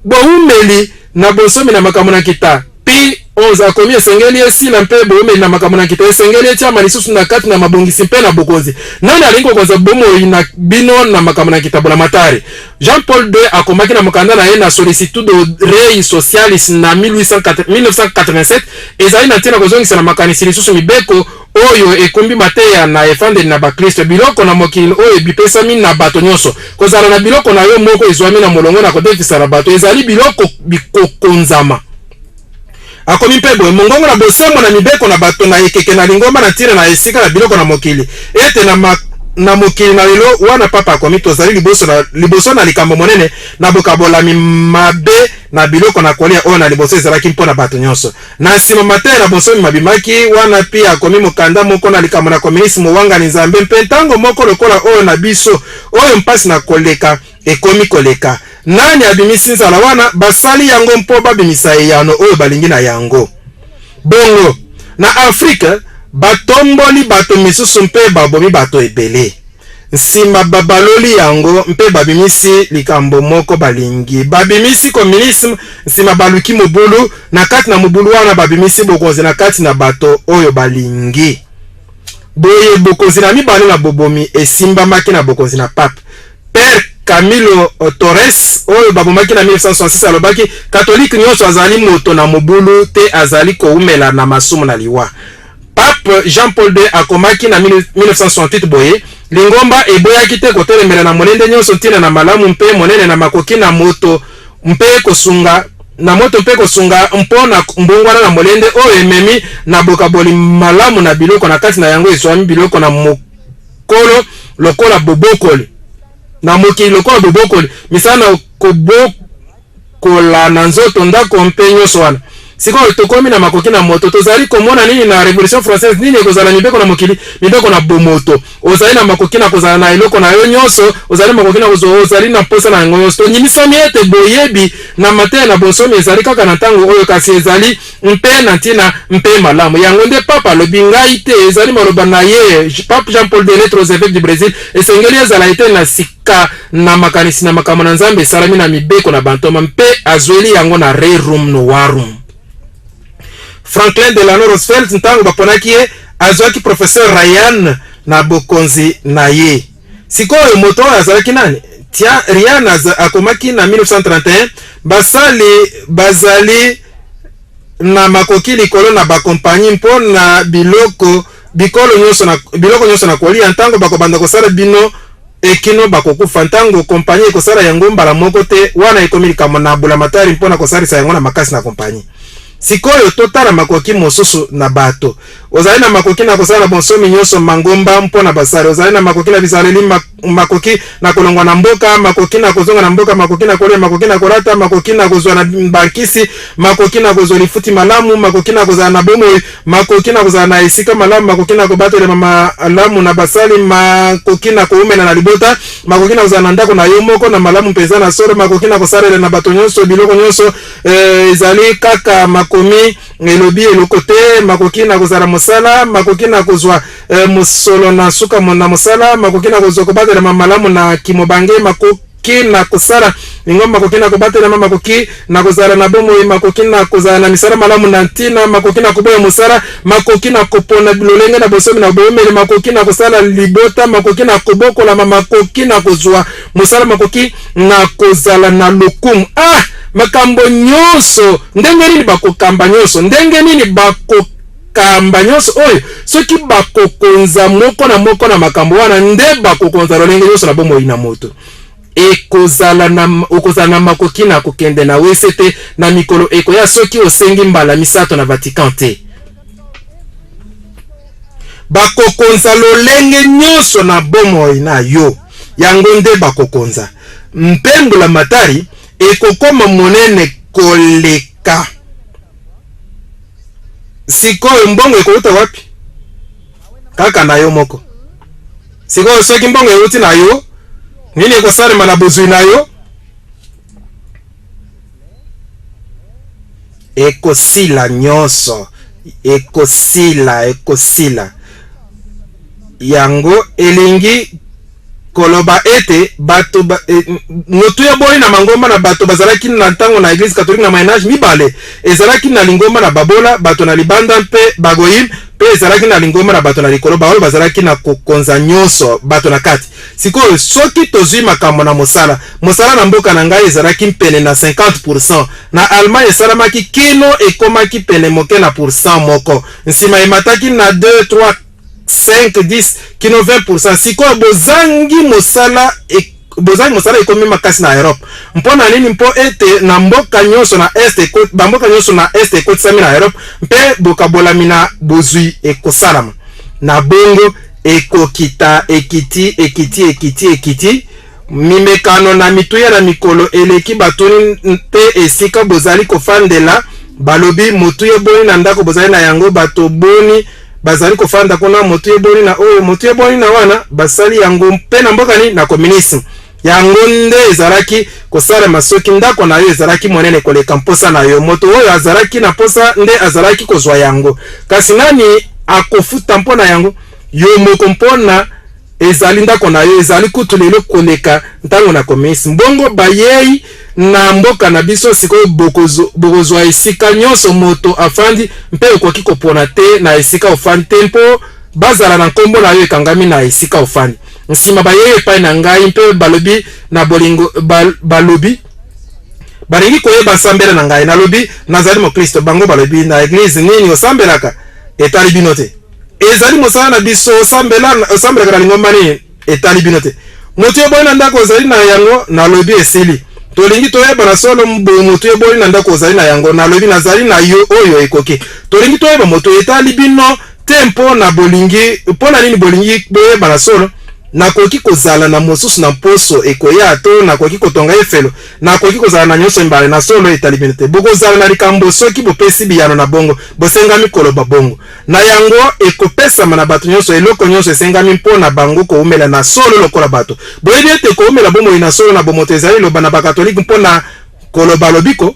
Boumeli na bonsomi na makambo na nkita. Pi 11 akomi esengeli esila mpe boumeli na makambo na nkita esengeli etiama lisusu na kati na mabongisi mpe na bokonzi. Nani alingi kokonza bomoi na bino na makambo na nkita? Bolamatari. Jean-Paul II akomaki na mokanda na ye na Sollicitudo Rei Socialis na 1987, ezali na ntina kozongisa na makanisi lisusu mibeko oyo ekumbi mateya na efandeli na baklisto, biloko na mokili oyo bipesami na bato nyonso. Kozala na biloko na yo moko ezwami na molongo na kodefisa na bato ezali biloko bikokonzama. Akomi mpe boye, mongongo na bosembo na mibeko na bato na ekeke na lingomba na ntina na esika na biloko na mokili, ete na na mokili na lelo wana, Papa akomi, tozali liboso na likambo monene na bokabolami mabe na biloko na kolia oyo na liboso ezalaki mpo na bato nyonso. Na nsima mateya na bonsomi mabimaki wana mpe akomi mokanda moko na likambo na communisme mowangani Nzambe mpe ntango moko lokola oyo na biso oyo mpasi na koleka ekomi koleka. Nani abimisi nzala wana? Basali yango mpo babimisa eyano oyo balingi na yango. Bongo na Afrike batomboli bato misusu mpe babomi bato ebele. Nsima babaloli yango mpe babimisi likambo moko balingi. Babimisi communisme, nsima baluki mobulu. Na kati na mobulu wana babimisi bokonzi na kati na bato oyo balingi. Boye bokonzi na mibale na bobomi esimbamaki na bokonzi na pape. Père Camilo Torres oyo babomaki na 1966 alobaki, Katolike nyonso azali moto na mobulu te, azali koumela na masumu na liwa. Pape Jean-Paul II akomaki na 1968 boye, Lingomba eboyaki te kotelemela na molende nyonso ntina na malamu mpe monene na makoki na moto mpe kosunga na moto mpe kosunga mpo na mbongwana na molende oyo ememi na bokaboli malamu na biloko, na kati na yango ezwami biloko na mokolo lokola bobokoli na mokili lokola bobokoli misala na kobokola na nzoto, ndako mpe nyonso wana. Sikoyo tokomi na makoki na moto. Tozali komona nini na Revolution française? Nini ekozala mibeko na mokili? Mibeko na bomoto. Ozali na makoki na kozala na eloko na yo nyonso, ozali makoki na kozwa, ozali na mposa na yango nyonso. Tondimisami ete boyebi na mateya na bonsomi ezali kaka na ntango oyo, kasi ezali mpe na ntina mpe malamu. Yango nde Papa alobi, ngai te, ezali maloba na ye. Pape Jean Paul II, Lettre aux évêques du Brésil, esengeli ezala ete na sika na makanisi na makambo na Nzambe esalami na mibeko na bantoma mpe azweli yango na Rerum Novarum. Franklin Delano Roosevelt, ntango baponaki ye, azwaki professeur Ryan na bokonzi na ye. Sikoyo moto oyo azalaki nani? Tia Ryan akomaki na 1931, basali bazali na makoki likolo na bakompanyi mpo na biloko bikolo nyonso na biloko nyonso na kolia ntango bakobanda kosala bino ekino bakokufa. Ntango kompanyi ekosala yango mbala moko te, wana ekomi likambo na bulamatari mpo na kosalisa yango na makasi na kompanyi. Sikoyo totala makoki mosusu na bato. Ozali na makoki na kosala na bonsomi nyonso mangomba mpo na basali. Ozali na makoki na bizaleli, makoki na kolongwa na mboka, makoki na kozonga na mboka, makoki na kolia, makoki na kolata, makoki na kozwa na bankisi, makoki na kozwa lifuti malamu, makoki na kozala na bomoi, makoki na kozala na esika malamu, makoki na kobatelema malamu na basali, makoki na koumela na libota, makoki na kozala na ndako na yo moko na malamu mpenza na solo, makoki na kosalela na bato nyonso biloko nyonso. Ezali kaka makomi elobi eloko te. Makoki na kozala mosala, makoki na kozwa mosolo na suka na mosala, makoki na kozwa kobatelama malamu na kimobange, makoki na kosala lingomba, makoki na kobatelama, makoki na kozala na bomoi, makoki na kozala na misala malamu na ntina, makoki na koboya mosala, makoki na kopona lolenge na bosomi na boumeli, makoki na kosala libota, makoki na kobokolama, makoki na kozwa mosala, makoki na kozala na lokumu. Ah, makambo nyonso! Ndenge nini bakokamba nyonso? Ndenge nini bakokamba nyonso oyo? Soki bakokonza moko na moko na makambo wana, nde bakokonza lolenge nyonso na bomoi na moto. Ekozala na, okozala na makoki na kokende na wese te na mikolo ekoya soki osengi mbala misato na Vatican te. Bakokonza lolenge nyonso na bomoi na yo. Yango nde bakokonza. Mpe mbulamatari ekokoma monene koleka. Sikoyo mbongo ekouta wapi? Kaka na yo moko. Sikoyo soki mbongo euti na yo, nini ekosalema na bozwi na yo? Ekosila nyonso, ekosila, ekosila. Yango elingi koloba ete bato ba, e, motuya boni na mangomba na bato bazalaki na ntango na Eglise Katolike na Moyen Age? Mibale. Ezalaki na lingomba na babola, bato na libanda mpe bagoyim, mpe ezalaki na lingomba na bato na likolo, baoyo bazalaki na kokonza nyonso, bato na kati. Sikoyo, soki tozwi makambo na mosala, mosala na mboka na ngai ezalaki mpene na 50 pourcent. Na Allemagne esalamaki kino ekomaki pene moke na pourcent moko. Nsima emataki na 2, 3, 5, 10 kino 20%. Sikoyo bozangi mosala e, bozangi mosala ekomi makasi na Europe. Mpo na nini? Mpo ete na mboka nyonso na est, bamboka nyonso na est ekotisami na Europe mpe bokabolami na bozwi ekosalama. Na bongo ekokita, ekiti, ekiti, ekiti, ekiti. Mimekano na mituya na mikolo eleki batuni te esika bozali kofandela, balobi motuya boni na ndako bozali na yango, bato boni bazali kofanda kuna, motuya boni na oyo, motuya boni na wana. Basali yango mpe na mboka nini? Na communisme. Yango nde ezalaki kosalema soki ndako na yo ezalaki monene koleka mposa na yo. Moto oyo azalaki na mposa nde azalaki kozwa yango. Kasi nani akofuta mpo na yango? Yo moko, mpo na ezali ndako na yo. Ezali kutu lelo koleka ntango na communisme. Bongo bayei na mboka na biso sikoyo, bokozwa esika nyonso moto afandi, mpe okoki kopona te na esika ofandi te, mpo bazala na nkombo na yo ekangami na esika ofandi. Nsima bayei epai na ngai mpe balobi na bolingo, balobi balingi koyeba nsambela na ngai. Nalobi nazali moklisto. Bango balobi na eglize nini osambelaka? Etali bino te. Ezali mosala na biso. Osambela, osambelaka na lingomba nini? Etali bino te. Moto eboni na ndako ozali na yango? Nalobi esili. Tolingi toyeba na solo moto eboni na ndako ozali na yango. Nalobi nazali na yo oyo ekoki. Tolingi toyeba moto. Etali bino te. Mpo na bolingi, mpo na nini bolingi boyeba na solo? Nakoki kozala na mosusu na mposo ekoya, to nakoki kotonga efelo. Nakoki kozala na nyonso mibale. Na solo etali bino te. Bokozala na likambo soki bopesi biyano na bongo. Bosengami koloba bongo. Na yango, ekopesama na bato nyonso eloko nyonso esengami mpo na bango koumela na solo lokola bato. Boyebi ete koumela bomoi na solo na bomoto ezali liloba na Bakatolike mpo na koloba lobiko?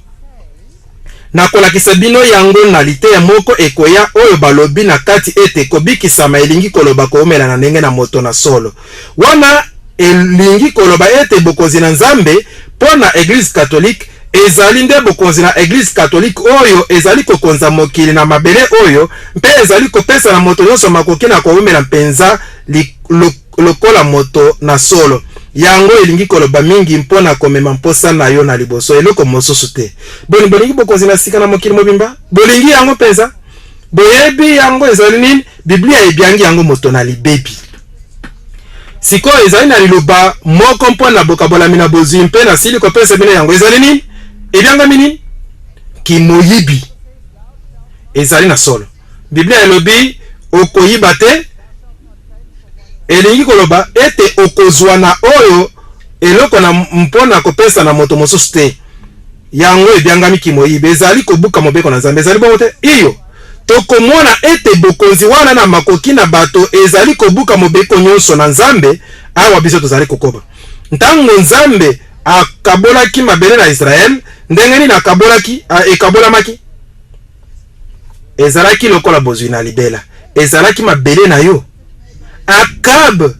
Nakolakisa bino yango na liteya moko ekoya oyo balobi na kati ete kobikisama elingi koloba koumela na ndenge na moto na solo. Wana elingi koloba ete bokonzi na Nzambe mpo na Eglise Katolike ezali nde bokonzi na Eglise Katolike oyo ezali kokonza mokili na mabele oyo mpe ezali kopesa na moto nyonso makoki na koumela mpenza lokola moto na solo. Yango elingi koloba mingi mpo na komema mposa na yo na liboso, eloko mosusu te. Boni, bolingi bokonzi na sika na mokili mobimba? Bolingi yango mpenza? Boyebi yango ezali nini? Biblia ebiangi yango moto na libebi. Sikoyo ezali na liloba moko mpo na bokabolami na bozwi, mpe nasili kopesa bino yango. Ezali nini? Ebiangami nini? Kimoyibi. Ezali na solo. Biblia elobi okoyiba te, elingi koloba ete okozwa na oyo eloko na mpo na kopesa na moto mosusu te. Yango ebiangami kimoyibi. Ezali kobuka mobeko na Nzambe. Ezali bongo te? Iyo. Tokomona ete bokonzi wana na makoki na bato ezali kobuka mobeko nyonso na Nzambe. Awa biso tozali kokoba. Ntango Nzambe akabolaki mabele na Israele, ndenge nini akabolaki, ekabolamaki? Ezalaki lokola bozwi na libela. Ezalaki mabele na yo. Akab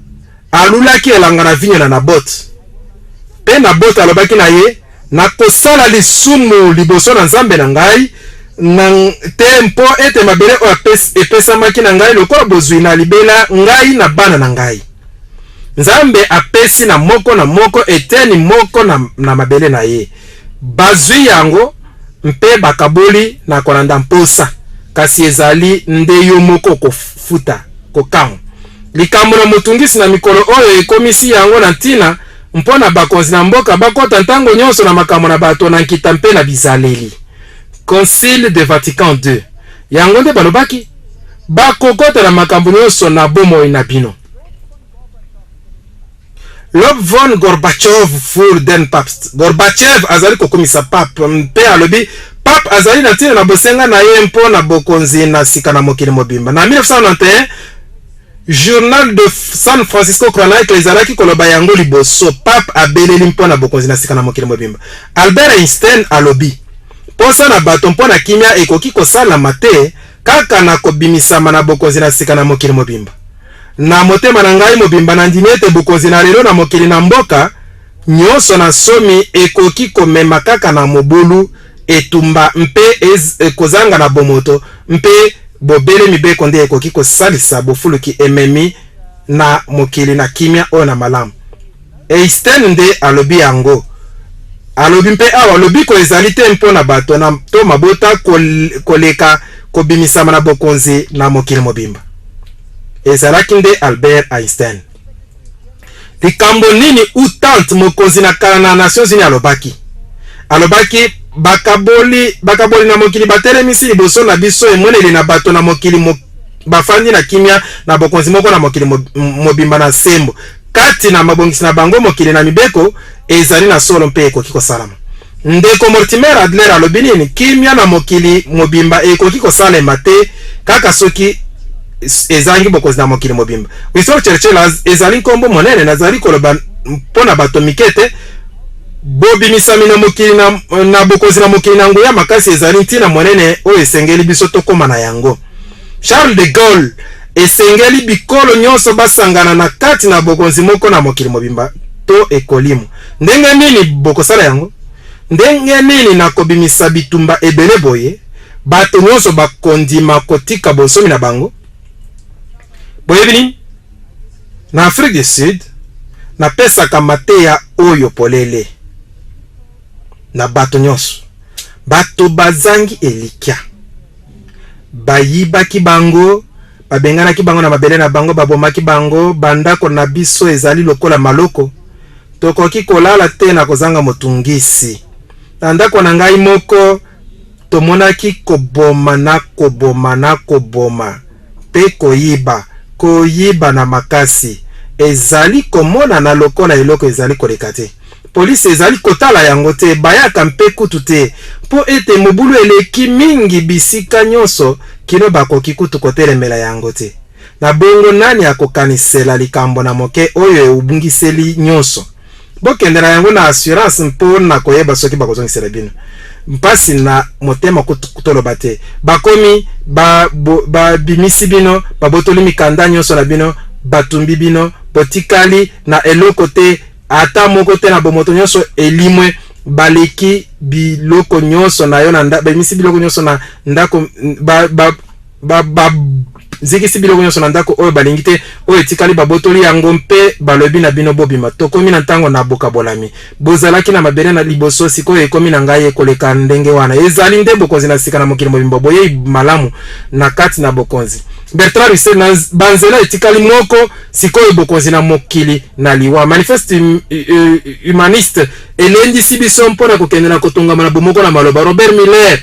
alulaki elanga na vinyo na Nabote. Mpe Nabote alobaki na ye, Nakosala lisumu liboso na Nzambe na ngai na te, mpo ete mabele oyo epesamaki na ngai lokola bozwi na libela, ngai na bana na ngai. Nzambe apesi na moko na moko eteni moko na, na mabele na ye. Bazwi yango mpe bakaboli na kolanda mposa, kasi ezali nde yo moko okofuta. Kokamwa! Likambo na motungisi na mikolo oyo ekomisi yango na ntina. mpo na bakonzi na mboka bakota ntango nyonso na makambo na bato na nkita mpe na bizaleli. Concile de Vatican ii. Yango nde balobaki, Bakokota na makambo nyonso na bomoi na bino. Lob von Gorbachev für den Papst. Gorbachev azali kokumisa pape mpe alobi pape azali na ntina na bosenga na ye mpo na bokonzi na sika na mokili mobimba. Na 1991, Journal de San Francisco Chronicle ezalaki koloba yango liboso pape abeleli mpo na bokonzi na sika na mokili mobimba. Albert Einstein alobi mposa na bato mpo na kimia ekoki kosalama te kaka na kobimisama na bokonzi na sika na mokili mobimba. Na motema na ngai mobimba nandimi ete bokonzi na lelo na mokili na mboka nyonso na nsomi ekoki komema kaka na mobulu, etumba mpe kozanga na bomoto, mpe bobele mibeko nde ekoki kosalisa bofuluki ememi na mokili na kimia oyo na malamu. Einstein nde alobi yango. Alobi mpe awa, lobiko ezali te mpo na bato na to mabota koleka kobimisama na bokonzi na mokili mobimba. Ezalaki nde Albert Einstein. Likambo nini U Thant, mokonzi na kala na Nations Unies alobaki? Alobaki, Bakaboli, bakaboli na mokili batelemisi liboso na biso emoneli na bato na mokili mo, bafandi na kimia na bokonzi moko na mokili mobimba na sembo. Kati na mabongisi na bango, mokili na mibeko ezali na solo mpe ekoki kosalama. Ndeko Mortimer Adler alobi nini? Kimia na mokili mobimba ekoki kosalema te kaka soki ezangi bokonzi na mokili mobimba. Winston Churchill ezali nkombo monene, nazali koloba mpo na bato mike te. Bobimisami na mokili na, na bokonzi na mokili na nguya makasi ezali ntina monene oyo esengeli biso tokoma na yango. Charles de Gaulle, Esengeli bikolo nyonso basangana na kati na bokonzi moko na mokili mobimba to ekolimo. Ndenge nini bokosala yango? Ndenge nini na kobimisa bitumba ebele boye, bato nyonso bakondima kotika bonsomi na bango? Boyebi nini? Na Afrique du Sud, napesaka mateya oyo polele na bato nyonso. Bato bazangi elikya. Bayibaki bango, babenganaki bango na mabele na bango, babomaki bango. Bandako na biso ezali lokola maloko, tokoki kolala te na kozanga motungisi. Na ndako na ngai moko, tomonaki koboma na koboma na koboma mpe koyiba, koyiba na makasi. Ezali komonana lokola eloko ezali koleka te. Polisi ezali kotala yango te, bayaka mpe kutu te, mpo ete mobulu eleki mingi bisika nyonso kino bakoki kutu kotelemela yango te. Na bongo nani akokanisela likambo na moke oyo ebungiseli nyonso? Bokende na yango na assurance mpo na koyeba soki bakozongisela bino. Mpasi na motema kutu toloba te. Bakomi, ba, bo, babimisi bino, babotoli mikanda nyonso na bino, batumbi bino, botikali na eloko te, ata moko te na bomoto nyonso elimwe baleki biloko nyonso na yo na nda, bemisi biloko nyonso na ndako ba, ba, ba, ba, zikisi biloko nyonso na ndako oyo balingi te oyo etikali babotoli yango mpe balobi na bino bobima tokomi na ntango na bokabolami bozalaki na mabele na liboso sikoyo ekomi na ngai ekoleka ndenge wana ezali nde bokonzi na sika na mokili mobimba boyei malamu na kati na bokonzi Bertrand Russell na banzela etikali moko sikoyo bokonzi na mokili na liwa. Manifeste humaniste elendisi biso mpo na kokende na kotongama na bomoko na maloba. Robert Miller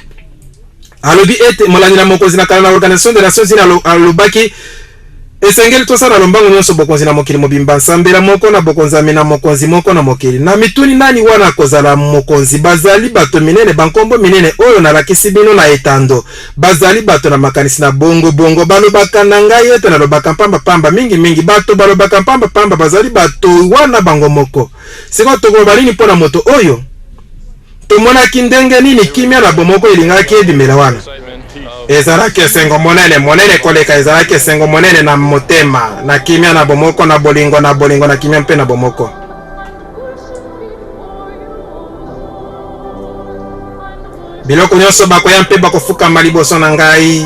alobi ete molandi na mokonzi na kala na Organisation des Nations Unies alobaki esengeli tosala lombango nyonso bokonzi na mokili mobimba, nsambela moko na bokonzami na mokonzi moko na mokili. Na mituni nani wana akozala mokonzi? Bazali bato minene, bankombo minene oyo nalakisi bino na etando. Bazali bato na makanisi na bongo bongo. Balobaka na ngai ete nalobaka mpamba pamba. Mingi mingi bato balobaka mpamba pamba bazali bato wana bango moko. Sikoyo tokoloba nini mpo na moto oyo? Tomonaki ndenge nini kimia na bomoko elingaki ebimela wana. Ezalaki esengo monene, monene koleka, ezalaki esengo monene na motema, na kimia na bomoko, na bolingo, na bolingo, na kimia mpe na bomoko. Biloko nyonso bakoya mpe bakofukama liboso na ngai,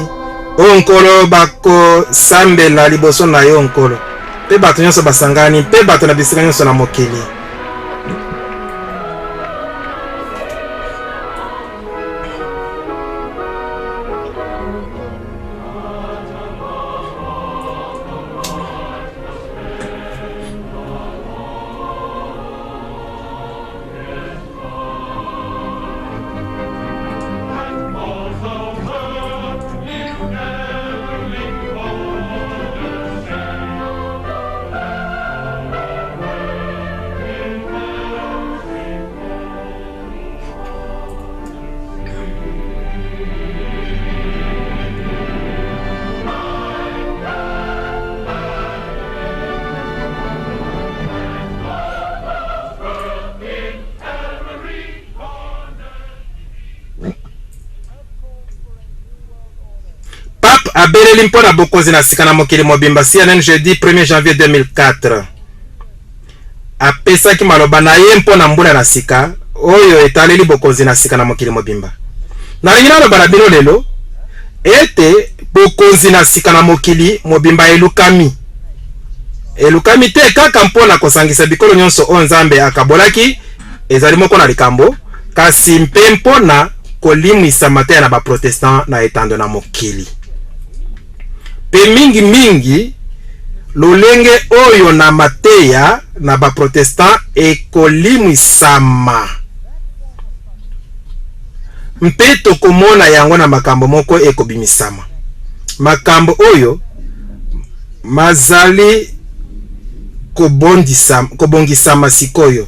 o Nkolo, bakosambela liboso na yo, Nkolo. Mpe bato nyonso basangani, mpe bato na bisika nyonso na mokili. Pape abeleli mpo na bokonzi na sika na mokili mobimba, CNN jeudi 1er janvier 2004. Apesaki maloba na ye mpo na mbula na sika oyo etaleli bokonzi na sika na mokili mobimba. Nalingi naloba na bino lelo ete bokonzi na sika na mokili mobimba elukami. Elukami te kaka mpo na kosangisa bikolo nyonso oyo Nzambe akabolaki, ezali moko na likambo, kasi mpe mpo na kolimwisa mateya na ba-Protestant na etando na mokili. Mpe mingi mingi lolenge oyo na mateya na ba-Protestant ekolimwisama. Mpe tokomona yango na makambo moko ekobimisama. Makambo oyo mazali kobondisa, kobongisama sikoyo.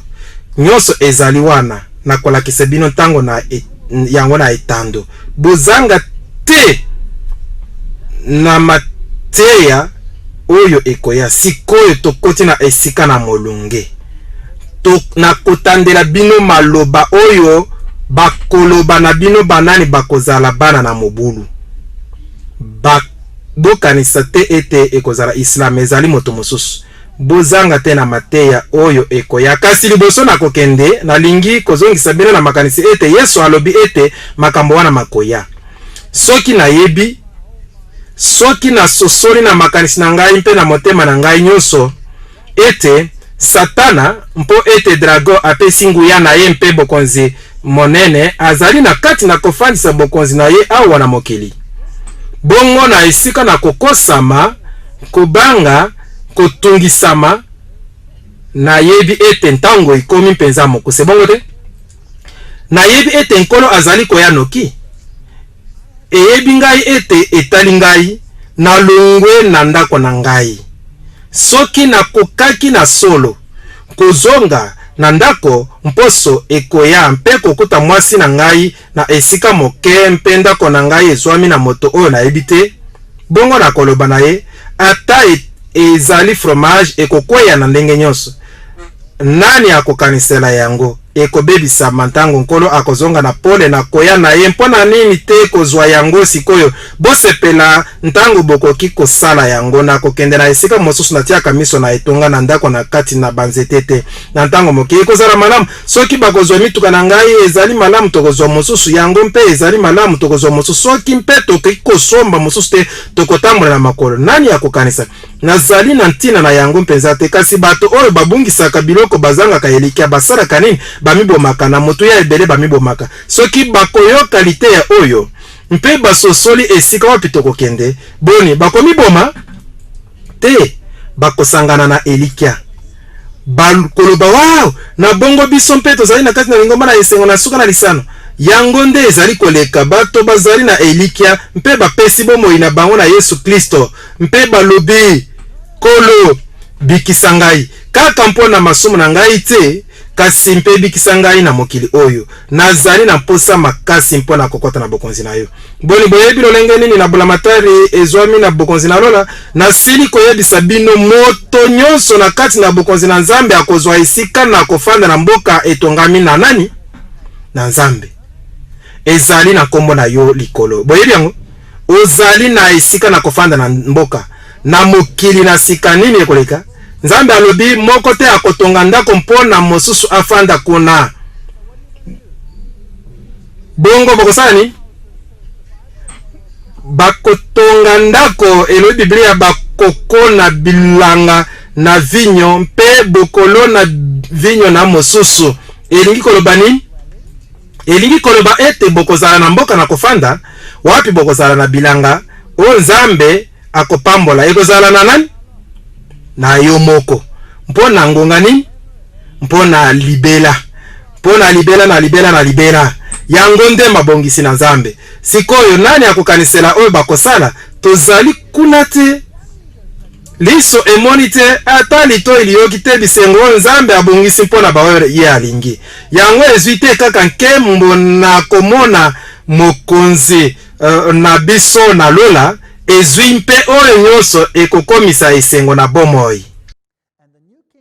Nyonso ezali wana. Nakolakisa bino ntango na e, yango na etando. Bozanga te na mateya oyo ekoya. Sikoyo tokoti na esika na molunge. To, nakotandela bino maloba oyo bakoloba na bino banani bakozala bana na mobulu. Ba, bokanisa te ete ekozala Islam, ezali moto mosusu. Bozanga te na mateya oyo ekoya. Kasi liboso na kokende, nalingi kozongisa bino na makanisi ete Yesu alobi ete makambo wana makoya. Soki nayebi, soki nasosoli na makanisi na ngai mpe na motema na ngai nyonso ete Satana, mpo ete drago apesi nguya na ye mpe bokonzi monene, azali na kati na kofandisa bokonzi na ye awa na mokili. Bongo na esika na kokosama, kobanga, kotungisama, nayebi ete ntango ekomi mpenza mokuse, bongo te? Nayebi ete Nkolo azali koya noki. Eyebi ngai ete etali ngai nalongwe na ndako na ngai. Soki nakokaki na solo kozonga na ndako mposo ekoya mpe kokuta mwasi na ngai na esika moke mpe ndako na ngai ezwami na moto oyo nayebi te, bongo nakoloba na ye, ata ezali fromage ekokweya na ndenge nyonso. Nani akokanisela yango? Ekobebisama ntango Nkolo akozonga na pole na koya na ye. Mpo na nini te kozwa yango sikoyo? Bosepela ntango bokoki kosala yango. Nakokende na esika mosusu, natiaka miso na etonga na ndako na kati na banzete te. Na ntango moke, ekozala malamu. Soki bakozwa mituka na ngai, ezali malamu, tokozwa mosusu. Yango mpe ezali malamu, tokozwa mosusu. Soki mpe tokoki kosomba mosusu te, tokotambola na makolo. Nani akokanisa? Nazali na ntina na yango mpenza te. Kasi bato oyo babungisaka biloko bazangaka elikya. Basalaka nini? Bamibomaka. Na motuya ebele bamibomaka. Soki bakoyoka liteya oyo mpe basosoli esika wapi tokokende, boni, bakomiboma? Te, bakosangana na elikya. Bakoloba, Wow! Na bongo biso mpe tozali na kati na lingomba na esengo na suka na lisano. Yango nde ezali koleka. Bato bazali na elikya mpe bapesi bomoi na bango na Yesu Klisto mpe balobi, Nkolo, bikisa ngai, kaka mpo na masumu na ngai te, kasi mpe bikisa ngai na mokili oyo. Nazali na mposa makasi mpo na kokota na Bokonzi na Yo. Boni, boyebi lolenge nini na bulamatari ezwami na Bokonzi na Lola? Nasili koyebisa bino, moto nyonso na kati na Bokonzi na Nzambe akozwa esika na kofanda na mboka etongami na nani? Na Nzambe. Ezali na nkombo na yo likolo. Boyebi yango? Ozali na esika na kofanda na mboka na mokili na sika. Nini ekoleka? Nzambe alobi, moko te akotonga ndako mpo na mosusu afanda kuna. Bongo bokosala nini? Bakotonga ndako, elobi Biblia, bakokona bilanga na vinyo mpe bokolona vinyo na mosusu. Elingi koloba nini? Elingi koloba ete bokozala na mboka na kofanda, wapi bokozala na bilanga oyo Nzambe akopambola. Ekozala na nani? Na yo moko. Mpo na ngonga nini? Mpo na libela. Mpo na libela na libela na libela. Yango nde mabongisi na Nzambe. Sikoyo, nani akokanisela oyo bakosala? Tozali kuna te. Liso emoni te, ata litoi liyoki te bisengo oyo Nzambe abongisi mpo na baoyo ye alingi. Yango ezwi te kaka nkembo na komona Mokonzi uh, na biso na lola, ezwi mpe oyo nyonso ekokomisa esengo na bomoi.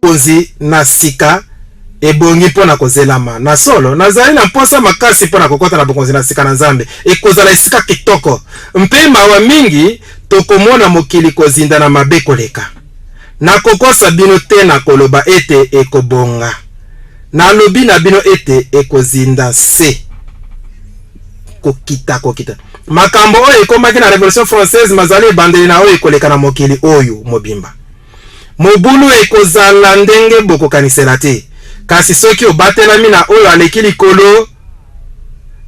Bokonzi na sika Ebongi mpo na kozelama. Na solo, nazali na mposa makasi mpo na kokota na Bokonzi na sika na Nzambe. Ekozala esika kitoko. Mpe mawa mingi, tokomona mokili kozinda na mabe koleka. Nakokosa bino te na koloba ete ekobonga. Nalobi na bino ete ekozinda nse. Kokita, kokita. Makambo oyo ekomaki na Revolution française mazali ebandeli na oyo ekoleka na mokili oyo mobimba. Mobulu ekozala ndenge bokokanisela te. Kasi soki obatelami na Oyo Aleki Likolo,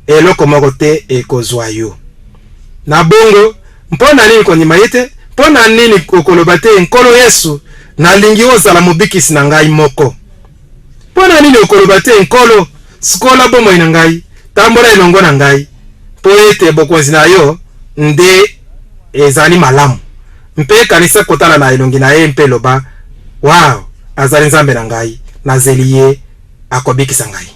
eloko moko te ekozwa yo. Na bongo, mpo na nini kondima Ye te? Mpo na nini okoloba te, Nkolo Yesu, nalingi ozala Mobikisi na ngai moko? Mpo na nini okoloba te, Nkolo, sikola bomoi na ngai, tambola elongo na ngai, mpo ete Bokonzi na Yo nde ezali malamu? Mpe kanisa kotala na elongi na Ye mpe loba, Wow, Azali Nzambe na ngai. Nazeli Ye. Akobikisa ngai.